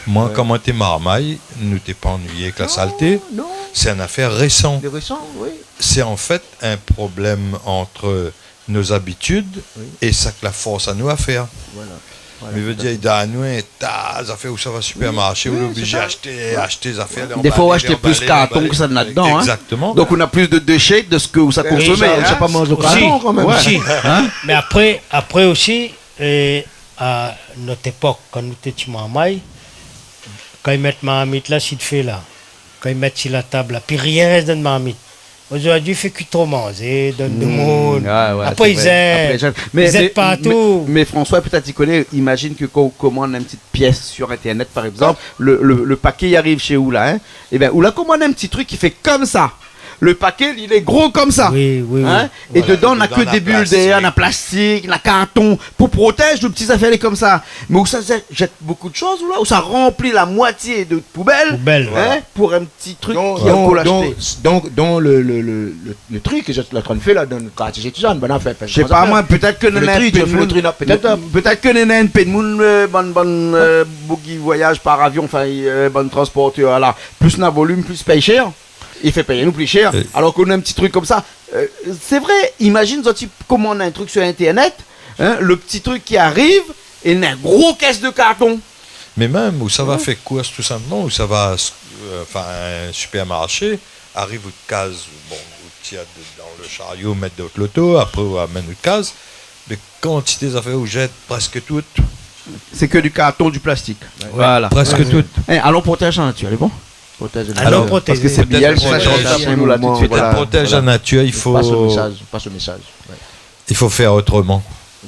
Moin, kan moin té marmay, nou té pa annuiyé èk la salté. Non, non. Sé in afèr résan. Lé résan, oui. Sé an fèt in problèm ant nos abitid é sak la fors anou a fèr. Voilà. Voilà, tout à fait. Mi vé dir, dan nou, in ta zafèr ou sava sipèrmarshé, ou lé oblizé ashté, ashté zafèr, défoi ou ashté plis karton ke sa néna dedan, hein. Exactement. Donk ou na plis de déshé de sak ou sa konsomé, hein. Sa, sa pa manz lo karton kan mèm. Osi. Hein ? Mé apré, apré osi, é, a nout épok, kan nou té ti marmay, kan i mèt marmit la si dofé la, kan i mèt si la tab la, pi rien i rès dan marmit. Zordi i fé kui tro manzé, donn demoun. Hmm, ouais, ouais, sé vré. Apré i zèt. Apré i zèt. Mé, mé, mé François, pétèt i koné, imazine ke kan ou komann in ti piès sur internet, par égzanp, lo, lo, lo paké i ariv shé ou la, hein. Ébin, ou la komann in ti truk ki fé konmsa. Lo paké, li lé gro konmsa. Oui, oui, oui. Hein ? É dedan, na ke dé bil dèrièr, na plastik, na karton. Pou protèz nout ti zafèr lé konmsa. Mé ou sa zèt, zèt bonpé de shoz, ou la, ou sa ranpli la moitié de poubèl, hein, pou in ti truk ki a pou ashté. Donk, donk, donk, donk, donk lo, lo, lo, lo, lo truk ke zot lé antrin fé la, dan lo kartié Sainte-Suzanne, banna la fé, fé, mi koné pa, moin, pétèt ke néna in pé d'moun, pétèt, euh, bann, bann, euh, boug i voyaz par avion, anfin, euh, bann transportèr la, plis na volim, plis i pèy shèr. I fé péy anou pli shèr, alor ke nou na in ti truk konmsa. Euh, sé vré, imazine, zot i komann in truk sur internet, hein, lo ti truk ki ariv, é néna in gro kès de karton. Mé mèm, ou sava fé kours tou sinpleman, ou sava, euh, anfin, in sipèrmarshé, ariv out kaz, bon, ou tir de, dan lo sharyo, mèt dan out loto, apré ou amenn out kaz, mé kantité zafèr ou zèt, prèsk tout. Sé ke di karton, di plastik. Ouais. Voilà. Prèsk tout. Eh, alon protèz la natir, lé bon ? Protèz la natir. Alon protèz. Parske sé bien, sa i shant in pé pou nou la tout suit. Pétèt protèz la natir, i fo pas lo mésaz, pas lo mésaz. Ouais. I fo fé otroman.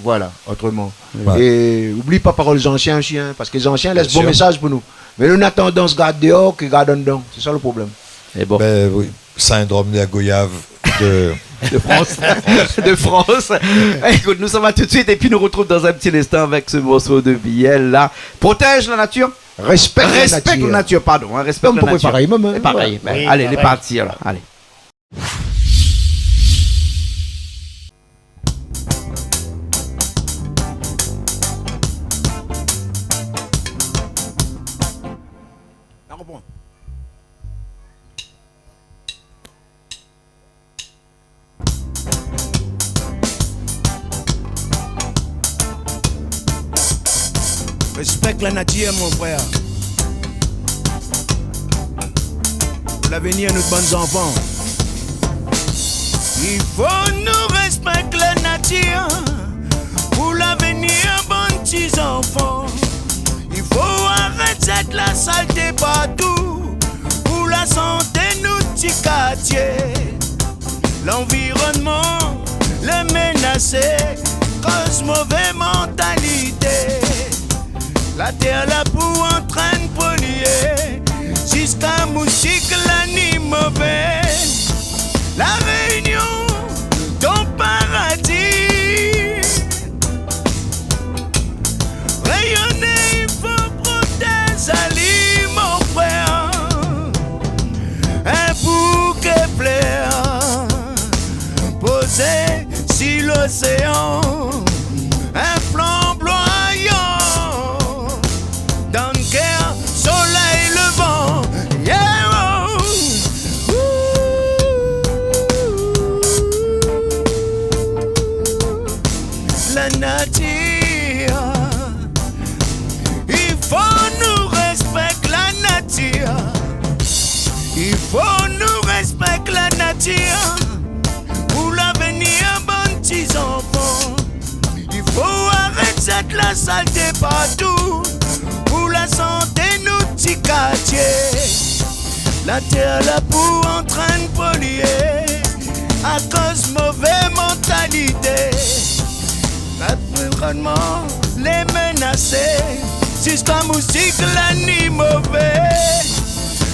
Voilà, otroman. Ouais. É oubli pa parol zansien osi, hein, parske zansien lès bon mésaz pou nou. Bien sûr. Mé nou, nou na tandans gard déor ke gard andan. Sé sa lo problèm. É bon. Bin oui. Sindrom de la goyav de... De France. De France. Ékout, nou sava tout suit épi nou retrouv dan in ti linstan avèk se morso de Biel la. Protèz la natir. Respèk la natir. Respèk la natir, pardon, hein, respèk la natir. Non, mé parèy mèm, hein. Parèy. Oui, alé, lé parti alor. Alé. Respèk la natir, mon frèr. Pou lavenir nout bann zanfan. I fo nou respèk la natir pou lavenir bann ti zanfan. I fo arèt zèt la salté partou pou la santé nout ti kartié. Lanvironnman lé ménasé, koz mové mantalité. La tèr la pou antrin polié, ziska moustik la ni mové. La Rényon, ton paradi. Réyoné, i fo protèz ali, mon frèr. In bouké flèr pozé si loséan, in flanbloyan dan kèr solèy levan. Yeah, oh. La salté partou pou la santé nou ti kartié. La tèr la pou antrin polié akoz mové mantalité. Lavinimann lé ménasé, sistoir mouzik la ni mové.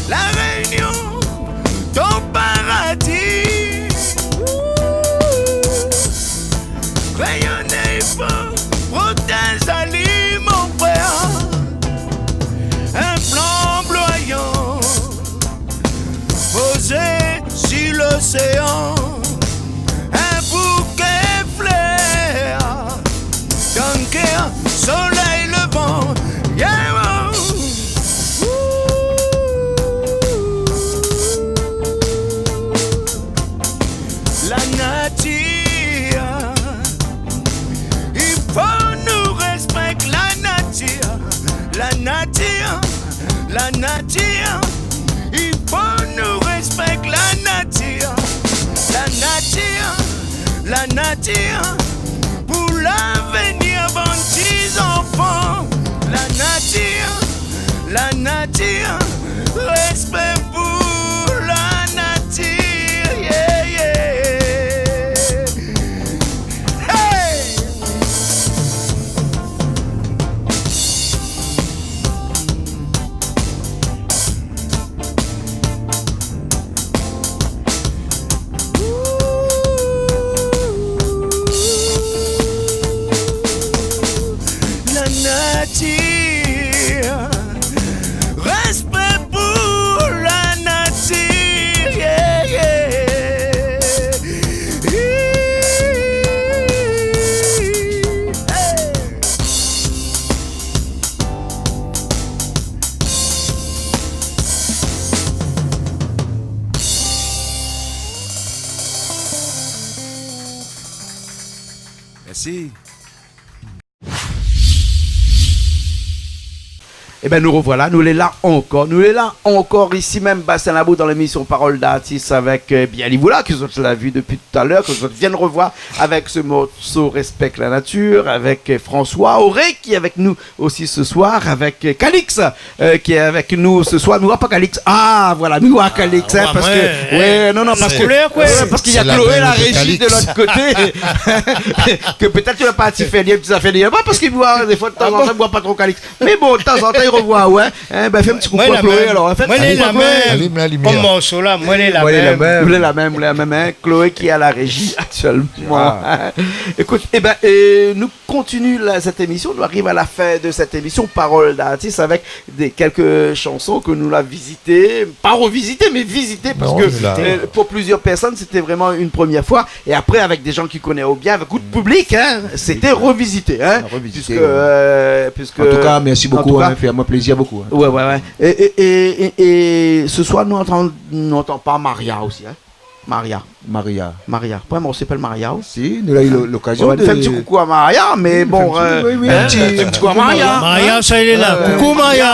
La Rényon, ton paradi. Réyoné, i fo protéz ali, mon frèr. In flanbo loyan pozé si loséan. In bouké flèr dann kèr, solèy lovan. Yeah, oh. La natir, i fo nou rèspèk la natir. La natir, la natir, i fo nou rèspèk la natir. La natir, la natir, pou lavenir bann ti zanfan. La natir, la natir, rèspé pou la natir, yeah, yeah. Hey! La natir, rèspé pou la natir, yeah, yeah. Hey! Mèrsi. Ében, nou rovoila, nou lé la ankor, nou lé la ankor isi mèm, Bassin Labou, dan lémisyon Parole d'artiste avèk, euh, Biali Boula, ke zot la vi dopi talèr, ke zot vien rovoir avèk se morso Rèspèk la natir, avèk, euh, François Auré ki lé avèk nou osi se soir, avèk, euh, Calix, euh, ki lé avèk nou se soir. Mi oi pa Calix. Ah, voilà, mi oi Calix, ah, hein, ouais, parske, ouais, non, non, parske, ouais, parske néna Chloé, la réji, de lot koté. Ke pétèt ou la parti fé li, ou la fé li laba, parske mi oi, défoi, tazantan, mi oi pa tro Calix. Mé bon, tazantan, i rovoit, ouais. Ében, fé in ti koukou a Chloé, alor, hein. Fé in ti koukou a Chloé. Alim la limièr. Koman sa la, moin lé la mèm. Moin lé la mèm, hein. Chloé ki lé a la réji aktièlman. Ah. Ékout, ében, euh, nou kontinié la, sèt émisyon, nou ariv a la fin de sèt émisyon, Parole d'artiste, avèk dé, kèlk shanson ke nou la vizité, pa revizité, mé vizité, parske, euh, pou plizièr pèrsone, sété vréman in promièr foi. É apré, avèk dé jan ki koné bien, avèk bokou de piblik, hein, sété revizité, hein. Revizité, ouais. Puiske, euh, puiske, an tou ka, mèrsi bokou, hein, fé amoin plézir bokou, hein. Ouais, ouais, ouais. É, é, é, é, é se soir, nou antann, nou antann pa Maria osi, hein. Maria. Maria. Maria. Pou in morso i apèl Maria, oui. Si, nou la u lo-, lokazion de fé in ti koukou a Maria, mé bon, euh, in ti, in ti koukou a Maria. Maria, sa i lé la. Koukou, Maria.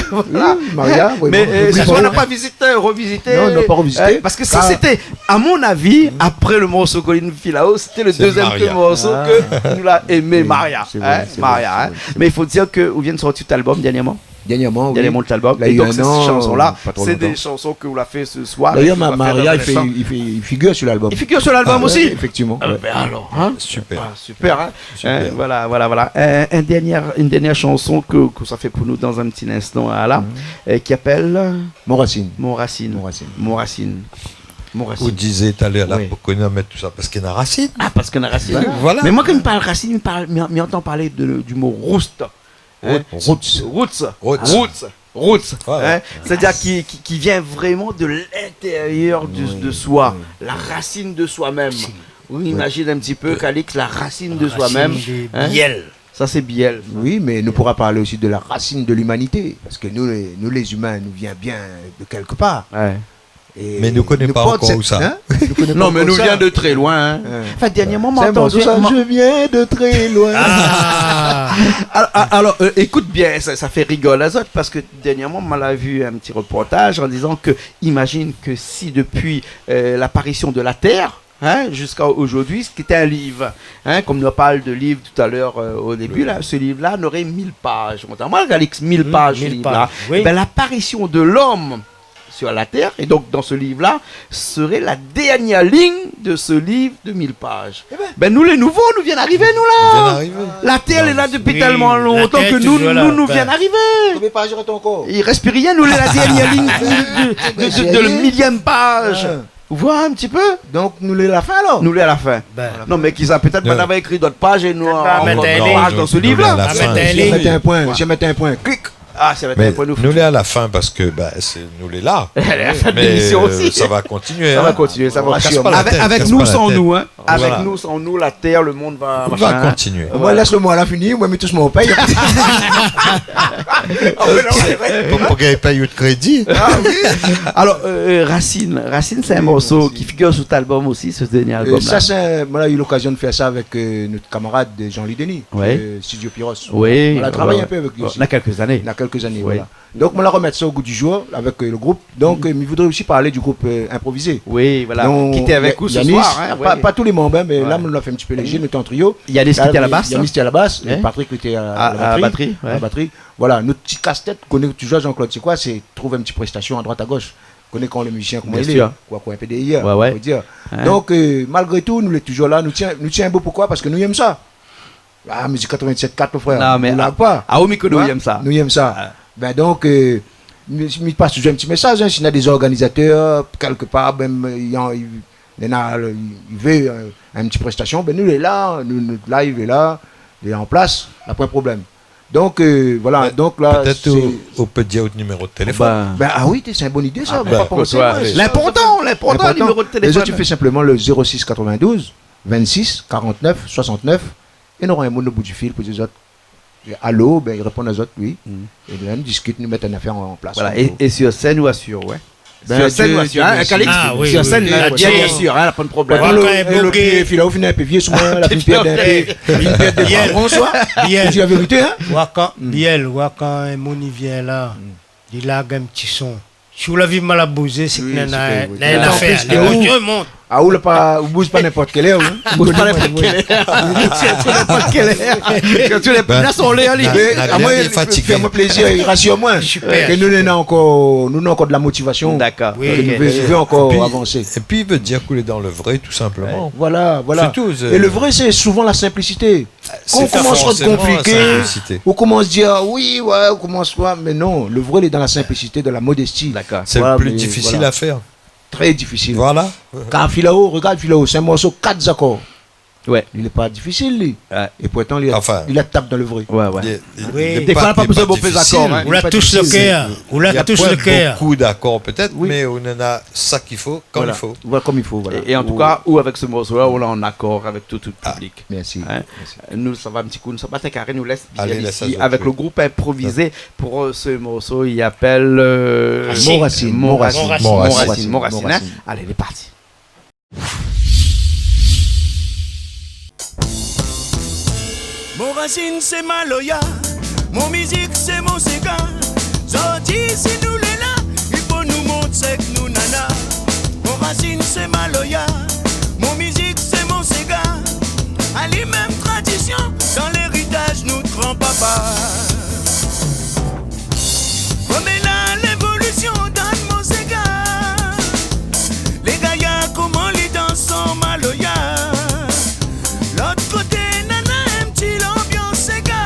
Oui, Maria, oui, bon, euh, mé, euh, se soir, nou la pa vizité, revizité. Non, nou la pa revizité. Euh, parske sa, sété, a mon avi, apré le morso Colline Filao, sété le dézièm morso ke nou la émé, Maria. Sé vré, sé vré. Mé i fo dir ke ou vien de sortir out album dèrnièrman. Dèrnièrman, oui. Dèrnièrman, out album. La u in an, pa tro lontan. É donk, sé, sé shanson-la, sé dé shanson ke ou la fé se soir, é ke ou la fé dan in instan. D'ailleurs, Maria, i fé, i fé, i figir su lalbum. I figir su lalbum osi. Ah ouais, effectivement, ouais. Ah, ben alors, hein. Super. Ah, super, hein. Super. Euh, voilà, voilà, voilà. Euh, in dèrnièr, in dèrnièr shanson ke, ke sa fé pou nou dan in ti instan, la, euh, ki apèl Mon Racine. Mon Racine. Mon Racine. Mon Racine. Mon Racine. Ou dizé talèr la, pou koné mèt tousa, parske na rasine. Ah, parske na rasine. Ben, voilà. Mé moin, kan mi parl rasine, mi parl, mi, mi antann parl de, du mo roust. Hein ? Roots. Roots. Roots. Roots. Roots. Ouais, ouais. Hein ? C'est-à-dire qui, qui, qui vient vraiment de l'intérieur de, de soi, la racine de soi-même. Oui, imagine un petit peu, Calix, la racine de soi-même, hein ? Racine de bièl. Ça, c'est bièl. Oui, mais nou poura parl osi de la racine de l'humanité, parske nou, lé, nou, lé zimin, nou vien bien de kèlk par. Ouais. É mé nou koné pa ankor ousa. Hein ? Nou koné pa ankor ousa. Non, mé nou vien de trè loin, hein. Hein. Anfin, dèrnièrman, moin la antann sa, ma- Je viens de très loin. Ah. Al-, a-, alor, euh, ékout bien, sa, sa fé rigol azot, parske dèrnièrman, moin la vu in ti reportaj an dizan ke, imagine ke si depuis, euh, l'apparition de la Terre, hein, jusqu'à aujourd'hui, ce qui était un livre, hein, comme on parle de livre tout à l'heure, euh, au début, oui, là, ce livre-là n'aurait mille pages. Bon, moin, Alix, mille pages, ce livre-là. Mille pages, oui. Eh ben, l'apparition de l'homme sur la terre, et donc dans ce livre-là, serait la dernière ligne de ce livre de mille pages. Eh ben. Ben, nou lé nouvo, nou vien arivé, nou la. Nou vien arivé. La tèr lé la dopi tèlman lontan ke nou, nou, nou vien arivé. Konbien paj i rès ankor ? I rès pi rien, nou lé la dernière ligne de, de, de, de, de la millième page. Ah. Ou voi in ti pé ? Donk nou lé la fin alor ? Nou lé la fin. Ben. Non, mé kisa, pétèt banna va ékri dot paj é nou, nou mèt in paj dan se liv-la. Non, non, non, nou lé la fin. Mèt in li. Mèt in poin, mèt in poin. Klik. Ah, sa va èt in poin. Mé nou lé a la fin parske, ben, sé, nou lé la. La fin de l'émission aussi. Mé, euh, sa va kontinié, hein. Sa va kontinié, sa va. Kas pa la tèt, kas pa la tèt. Avèk, avèk nou, san nou, hein. Voilà. Avèk nou, san nou, la tèr, le monde va, machin, hein. Va kontinié. Moin, lès amoin la fini, moin, mi tous mon pèy. Ah ouais, non, sé vré. Pou, pou gingn pèy out krédi. Ah oui. Alor, euh, Racine, Racine, sé in morso ki figir su out album osi, su se dernié album-la. Euh, sa, sé, moin la u lokazion de fèr sa avèk, euh, nout kamarad Jean-Louis Denis, euh, Studio Pyros. Oui. Moin la travay in pé avèk li osi. Na kèlk zané. Na kèlk zané, voilà. Donk moin la romèt sa o gou di jour avèk, euh, le group. Donk, euh, mi voudré osi parl di group, euh, Improvisé. Oui, voilà. Donk, ki té avèk nou se soir, hein, pa, pa tout le moun, hein, mé la nou la fé in ti pé léjé, nou té an trio. Yanis ki té a la bas, hein ? Yanis té a la bas, é Patrick té a la batri. A la batri, ouais. Voilà, nout ti kas-tèt, koné toujour Jean-Claude, sé koi ? Sé trouv in ti prestasion a droit a gosh. Koné kan le mizisien, koman i lé, koi, koi, in pé dèrièr, fo dir. Donk, euh, malgré tou, nou lé toujour la, nou tien, nou tien bokou, koi, parske nou yèm sa. La mizik quatre-vingt-sept quatre, mon frèr. Non, mé nou larg pa. Ah, ou mi koné, nou yèm sa. Nou yèm sa. Ben donk, euh, mi, mi pas toujour in ti mésaz, hein, si néna dé zorganizatèr, kèlk par, ben, i, i, néna, i vé, euh, in ti prestasion, ben nou lé la, nou, nout live lé la, lé an plas, la poin problèm. Donk, euh, voilà, donk la, pétèt sé ou, ou pé dir out niméro de téléfone. Ben, ah oui, sé in bone idé sa, moin la pa pansé, moin. Linportan, linportan, linportan, niméro de téléfone. Lézot i fé sinpleman le zéro six quatre-vingt-douze vingt-six quarante-neuf soixante-neuf, é nora in moun o bout di fil pou dir azot alo, ben i réponn azot, oui. É la nou diskit, nou mèt in afèr an plas. Voilà, é, é sur sèn ou asir, ouais. Ben, sur sèn ou asir, hein, Calix ? Ah oui, sur sèn, oui, la, bien sûr, hein, la poin problèm. Kan le, le pié filao fine in pé vié, souvan la fine pèrd in pé, fine pèrd dé bra. Bièl. Bonsoir. Bièl. Ou di la vérité, hein ? Wa kan, Bièl, wa kan in moun i vien la, li larg in ti son. Si ou la vi mal a bouzé, sé ke néna, néna in afèr. An plis, lé ou, ah, ou la pa, ou bouz pa ninport kèl èr, hein. Ou bouz pa ninport kèl èr. Ou bouz pa ninport kèl èr. Kan ou lé la, son lé ali. Mé amoin, i fatig. Fé amoin plézir, i rasir amoin. Super. Ke nou néna ankor, nou néna ankor de la motivasion. Dakor. Oui. Ke nou vé, nou vé ankor avansé. Épi, épi, i vé dir ke ou lé dan le vré, tou sinpleman. Ouais. Voilà, voilà. Sé tou, sé... É le vré, sé souvan la sinplisité. Kan ou komans rant konpliké, ou komans dir, ah oui, ouais, ou komans koi, mé non, le vré, lé dan la sinplisité, dan la modesti. Dakor. Sé le pli difisil a fèr. Voilà, mé voilà. Trè difisil. Voilà. Kar Filao, regard Filao, sé in morso kat zakor. Ouais. Li lé pa difisil, li. Ouais. É pourtan, li la, li la tap dan le vré. Ouais, ouais. Défoi, la pa bezoin bonpé zakor, hein. Ou la tous le kèr. Ou la tous le kèr. Bokou d'akor pétèt, mé ou néna sak i fo, kan i fo. Voilà, kom i fo, voilà. É, é an tou ka, ou avèk se morso-la, ou lé an akor avèk tout, tout le piblik. Mèrsi. Hein ? Mèrsi. Nou sava in ti kou, nou sava atak, nou lès Bièl isi avèk le group Improvisé pou, euh, se morso, i apèl, euh, Morasine. Morasine. Morasine, hein. Allez, lé parti. Mon racine, sé maloya. Mon mizik, sé mon séga. Zordi, si nou lé la, i fo nou mont sak nou néna. Mon racine, sé maloya. Mon mizik, sé mon séga. Ali mèm tradision dan léritaj nout gran papa. Koméla lévolision dan mon séga. Lé gayar, koman li dans son maloya. Lot koté, néna in ti lanbians séga.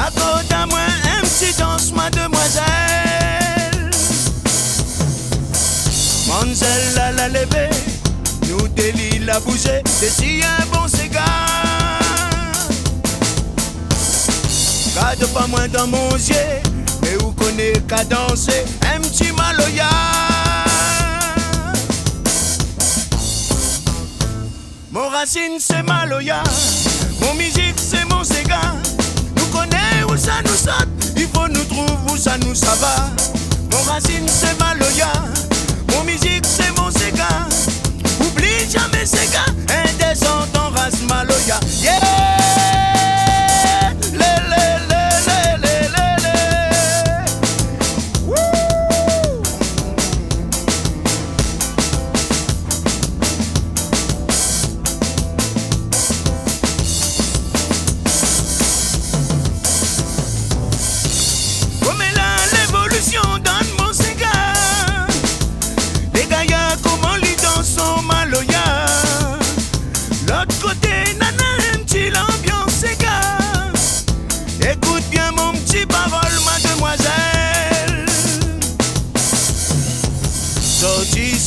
Akord amoin in ti dans, mademwazèl. Manzèl la, la lévé, nou dé li la bouzé, dési in bon séga. Gard pa moin dan mon zié, mé ou koné kadansé in ti maloya. Mon racine, sé maloya. Mon mizik, sé mon séga. Nou koné ousa nou sort, i fo nou trouv ousa nou sava. Mon racine, sé maloya. Mon mizik, sé mon séga. Oubli jamé séga, in dézord an ras maloya. Yeah ! Lé, lé, lé. Wouh !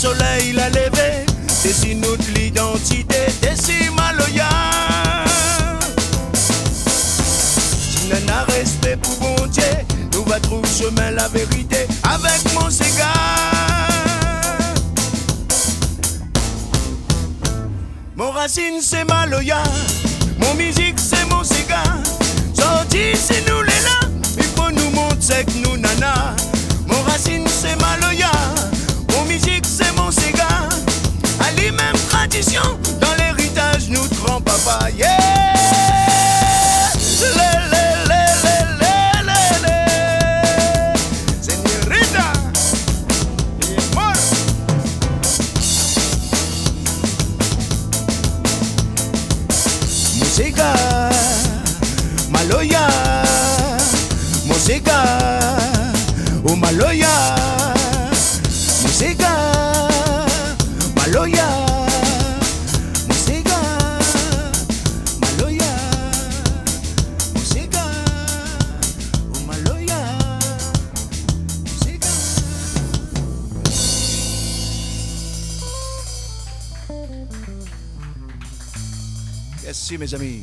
Solèy la lévé, dési nout lidantité, dési maloya. Si nana réspé pou Bondié, nou va trouv shomin la vérité avèk mon séga. Mon rasine sé maloya, mon mizik sé mon séga. Sorti sé nou lé la, i fo nou mont sèk nou nana. Mon rasine sé maloya, mon mizik sé mon séga. Ali mèm tradision dan léritaz nout gran papa. Yeah! Lé, lé, lé, lé, lé, lé, lé. Señorita. Mon séga, maloya, mon séga, o maloya, mon séga, maloya, mon séga, maloya, mon séga, o maloya. Merci, mes amis.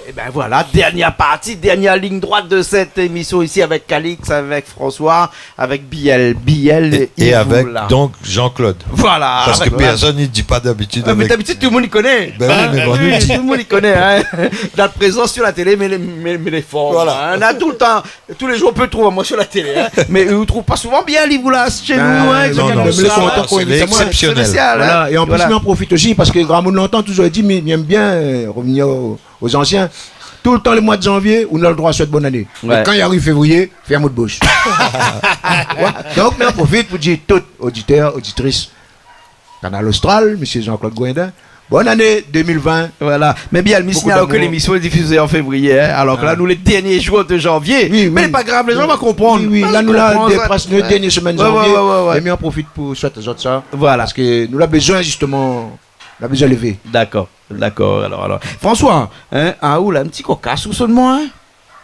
Et ben voilà, dernière partie, dernière ligne droite de cette émission ici avec Calix, avec François, avec Biel, Biel et, et Yves avec Oula. Donc Jean-Claude. Voilà. Parce que personne ne dit pas d'habitude. Ah, mais avec d'habitude, tout le monde y connaît. Ben oui, mais bon, oui, tout le monde y connaît, hein. Notre présence sur la télé, mais les, mais, mais les formes, voilà, hein. On a tout le temps, tous les jours, on peut trouver moi sur la télé, hein. Mais on trouve pas souvent Biel, Yves Oula, chez nous, hein, non, non, c'est exceptionnel. Voilà. Et en plus, voilà, mi anprofit osi, parce que gramoun lontan toultan i di, mi, mi èm bien, euh, revenir au aux anciens, toultan le moi de janvié, ou na le droi souèt bone ané. Ouais. Mé kan i ariv févrié, fèrm out boush. Ouais. Donk, mi anprofit pou dir tout oditèr, oditris Kanal Austral, mésyé Jean-Claude Gouindin, bone ané deux mille vingt. Voilà. Mé bien, mi signal ke lémisyon lé difizé an févrié, hein, alor ke la, nou, lé dernié zour de janvié. Oui, oui. Mé pa grav, lé zan va konprann. Oui, oui. La, nou la, prèsk, nou lé dernié semèn janvié. Ouais, ouais, ouais. É mi anprofit pou souèt azot sa. Voilà. Parske nou la bezoin, zistoman, la bezoin lévé. Dakor, dakor. Alor, alor. François, hein, ah, ou la, in ti kokas ou sonn amoin, hein ?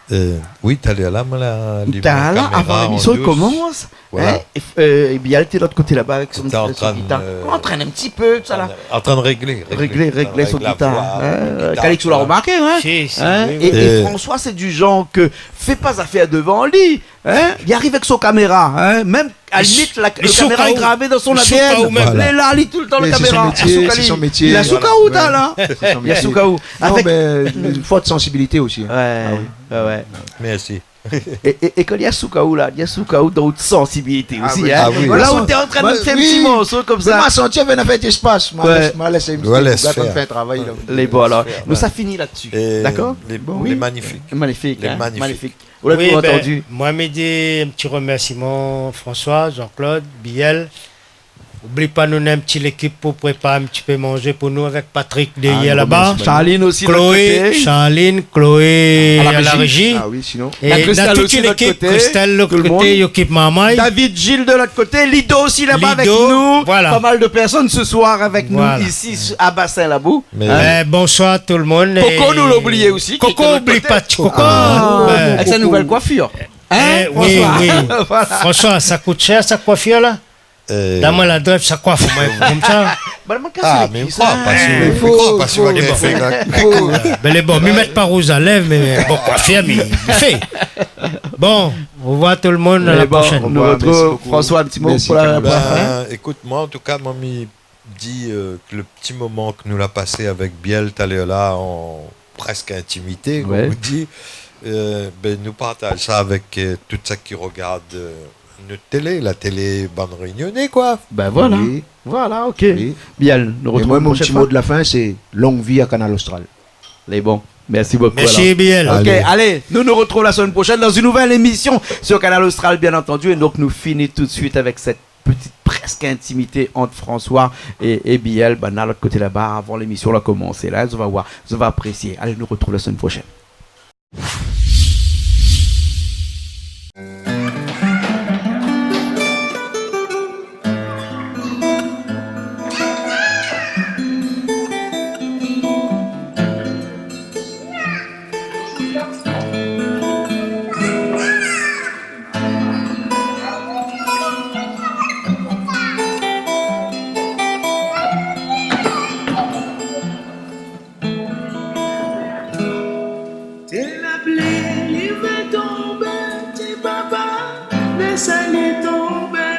Euh, oui, talèr la, moin la alim la kaméra an dous. Talèr la, avan lémisyon i komans, hein, é, euh, é Biel té lot koté laba avèk son, son gitar. Té antrin, euh, antrin in ti pé, tousala. Antrin réglé, réglé, réglé son gitar, hein. Calix, ou la romarké, hein ? Si, si, oui, oui. É, é François, sé du janr ke fé pa zafèr dovan li, hein ? Li ariv avèk son kaméra, hein ? Mèm A la limit, la, le kaméra lé gravé dan son A D N. Li souk aou mèm. Voilà. Lé la, li toultan la kaméra. Sé son métié, sé son métié. Li la souk aou, la. Sé son métié. Li la souk aou. Non, mé une forte sensibilité aussi, hein. Ouais, ouais, ouais. Merci. É, é, é kan li la souk aou la, li la souk aou dan out sensibilité osi, hein. Ah oui. La ou té antrin de fé in ti morso konmsa. Mé ma santi avèk in afèr d'espas. Ma lès, ma lès, ma lès fé in travay la. Lé bon, alor. Nou sa fini la-dsi. Dakor ? Lé bon. Lé manifik. Manifik, hein. Lé manifik. Ou la bien antandi. Oui, ben, moin, mi di in ti remèrsiman, François, Jean-Claude, Biel. Oubli pa, nou néna in ti lékip pou prépar in ti pé manzé pou nou avèk Patrick dèrièr laba. Ah, nou remèrsi Charline osi, lot koté. Chloé, Charline, Chloé à la régie. Ah oui, sinon. É na tout lékip, Christelle, lot koté, i okip marmay. David, Gilles de lot koté, Lido osi laba avèk nou. Lido, voilà. Pas mal de personnes ce soir avec nous ici à Bassin Labou. Mé, euh, bonsoir tout le monde. Coco, nou la oublié osi, Coco, oubli pa, ti Coco. Ah, avèk sa nouvèl koifir. Hein, François ? Oui. Voilà. François, sa i kout shèr, sa koifir la ? Euh. Donn amoin ladrès, sa koif amoin konmsa. Mé fo, fo, fo. Ben, lé bon, mi mèt pa rouz a lèv, mé bon, koifir, mi, mi fé. Bon, au revoir tout le monde, à la prochaine. Nou retrouv François, in ti mo pou la fin. Ben, ékout, moin, an tou ka, moin, mi di, euh, ke le ti moman ke nou la pasé avèk Biel talèr la, an prèsk intimité, konm i di, euh, ben, nou partaz sa avèk, euh, tout sak i rogard, euh, nout télé, la télé bann rényoné, koi. Ben voilà. Oui. Voilà, OK. Oui. Biel, nou retrouv la prochaine fois. É moin, mon ti mo de la fin, sé long vi à Kanal Austral. Lé bon. Merci beaucoup, Biel. Merci, alors. OK, allez, nous nous retrouvons la semaine prochaine dans une nouvelle émission sur Kanal Austral, bien entendu. Et donc, nous finissons tout de suite avec cette petite presque intimité entre François et, et Biel. Banna lot koté laba, avan lémisyon la komansé. La, zot va voir, zot va aprésié. Allez, nous retrouvons la semaine prochaine. lès ali tonbé.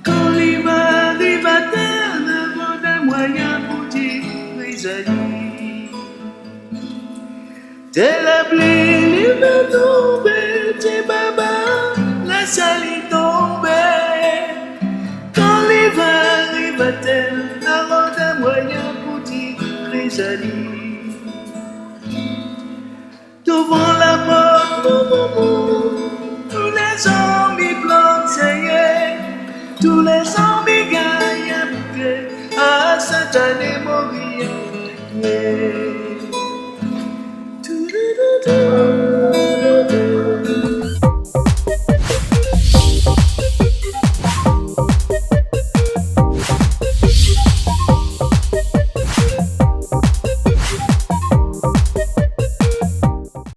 Kan li va ariv atèr, na pwin d'in mwayin pou dir krizali. Té la pli li va tonbé, ti baba, lès ali tonbé. Kan li va ariv atèr, na pwin d'in mwayin pou dir krizali. Dovan la port mon momon, tout lé zanmi plant séyé, tout lé zanmi gingn in bouké, a Sint-Ann é Morié.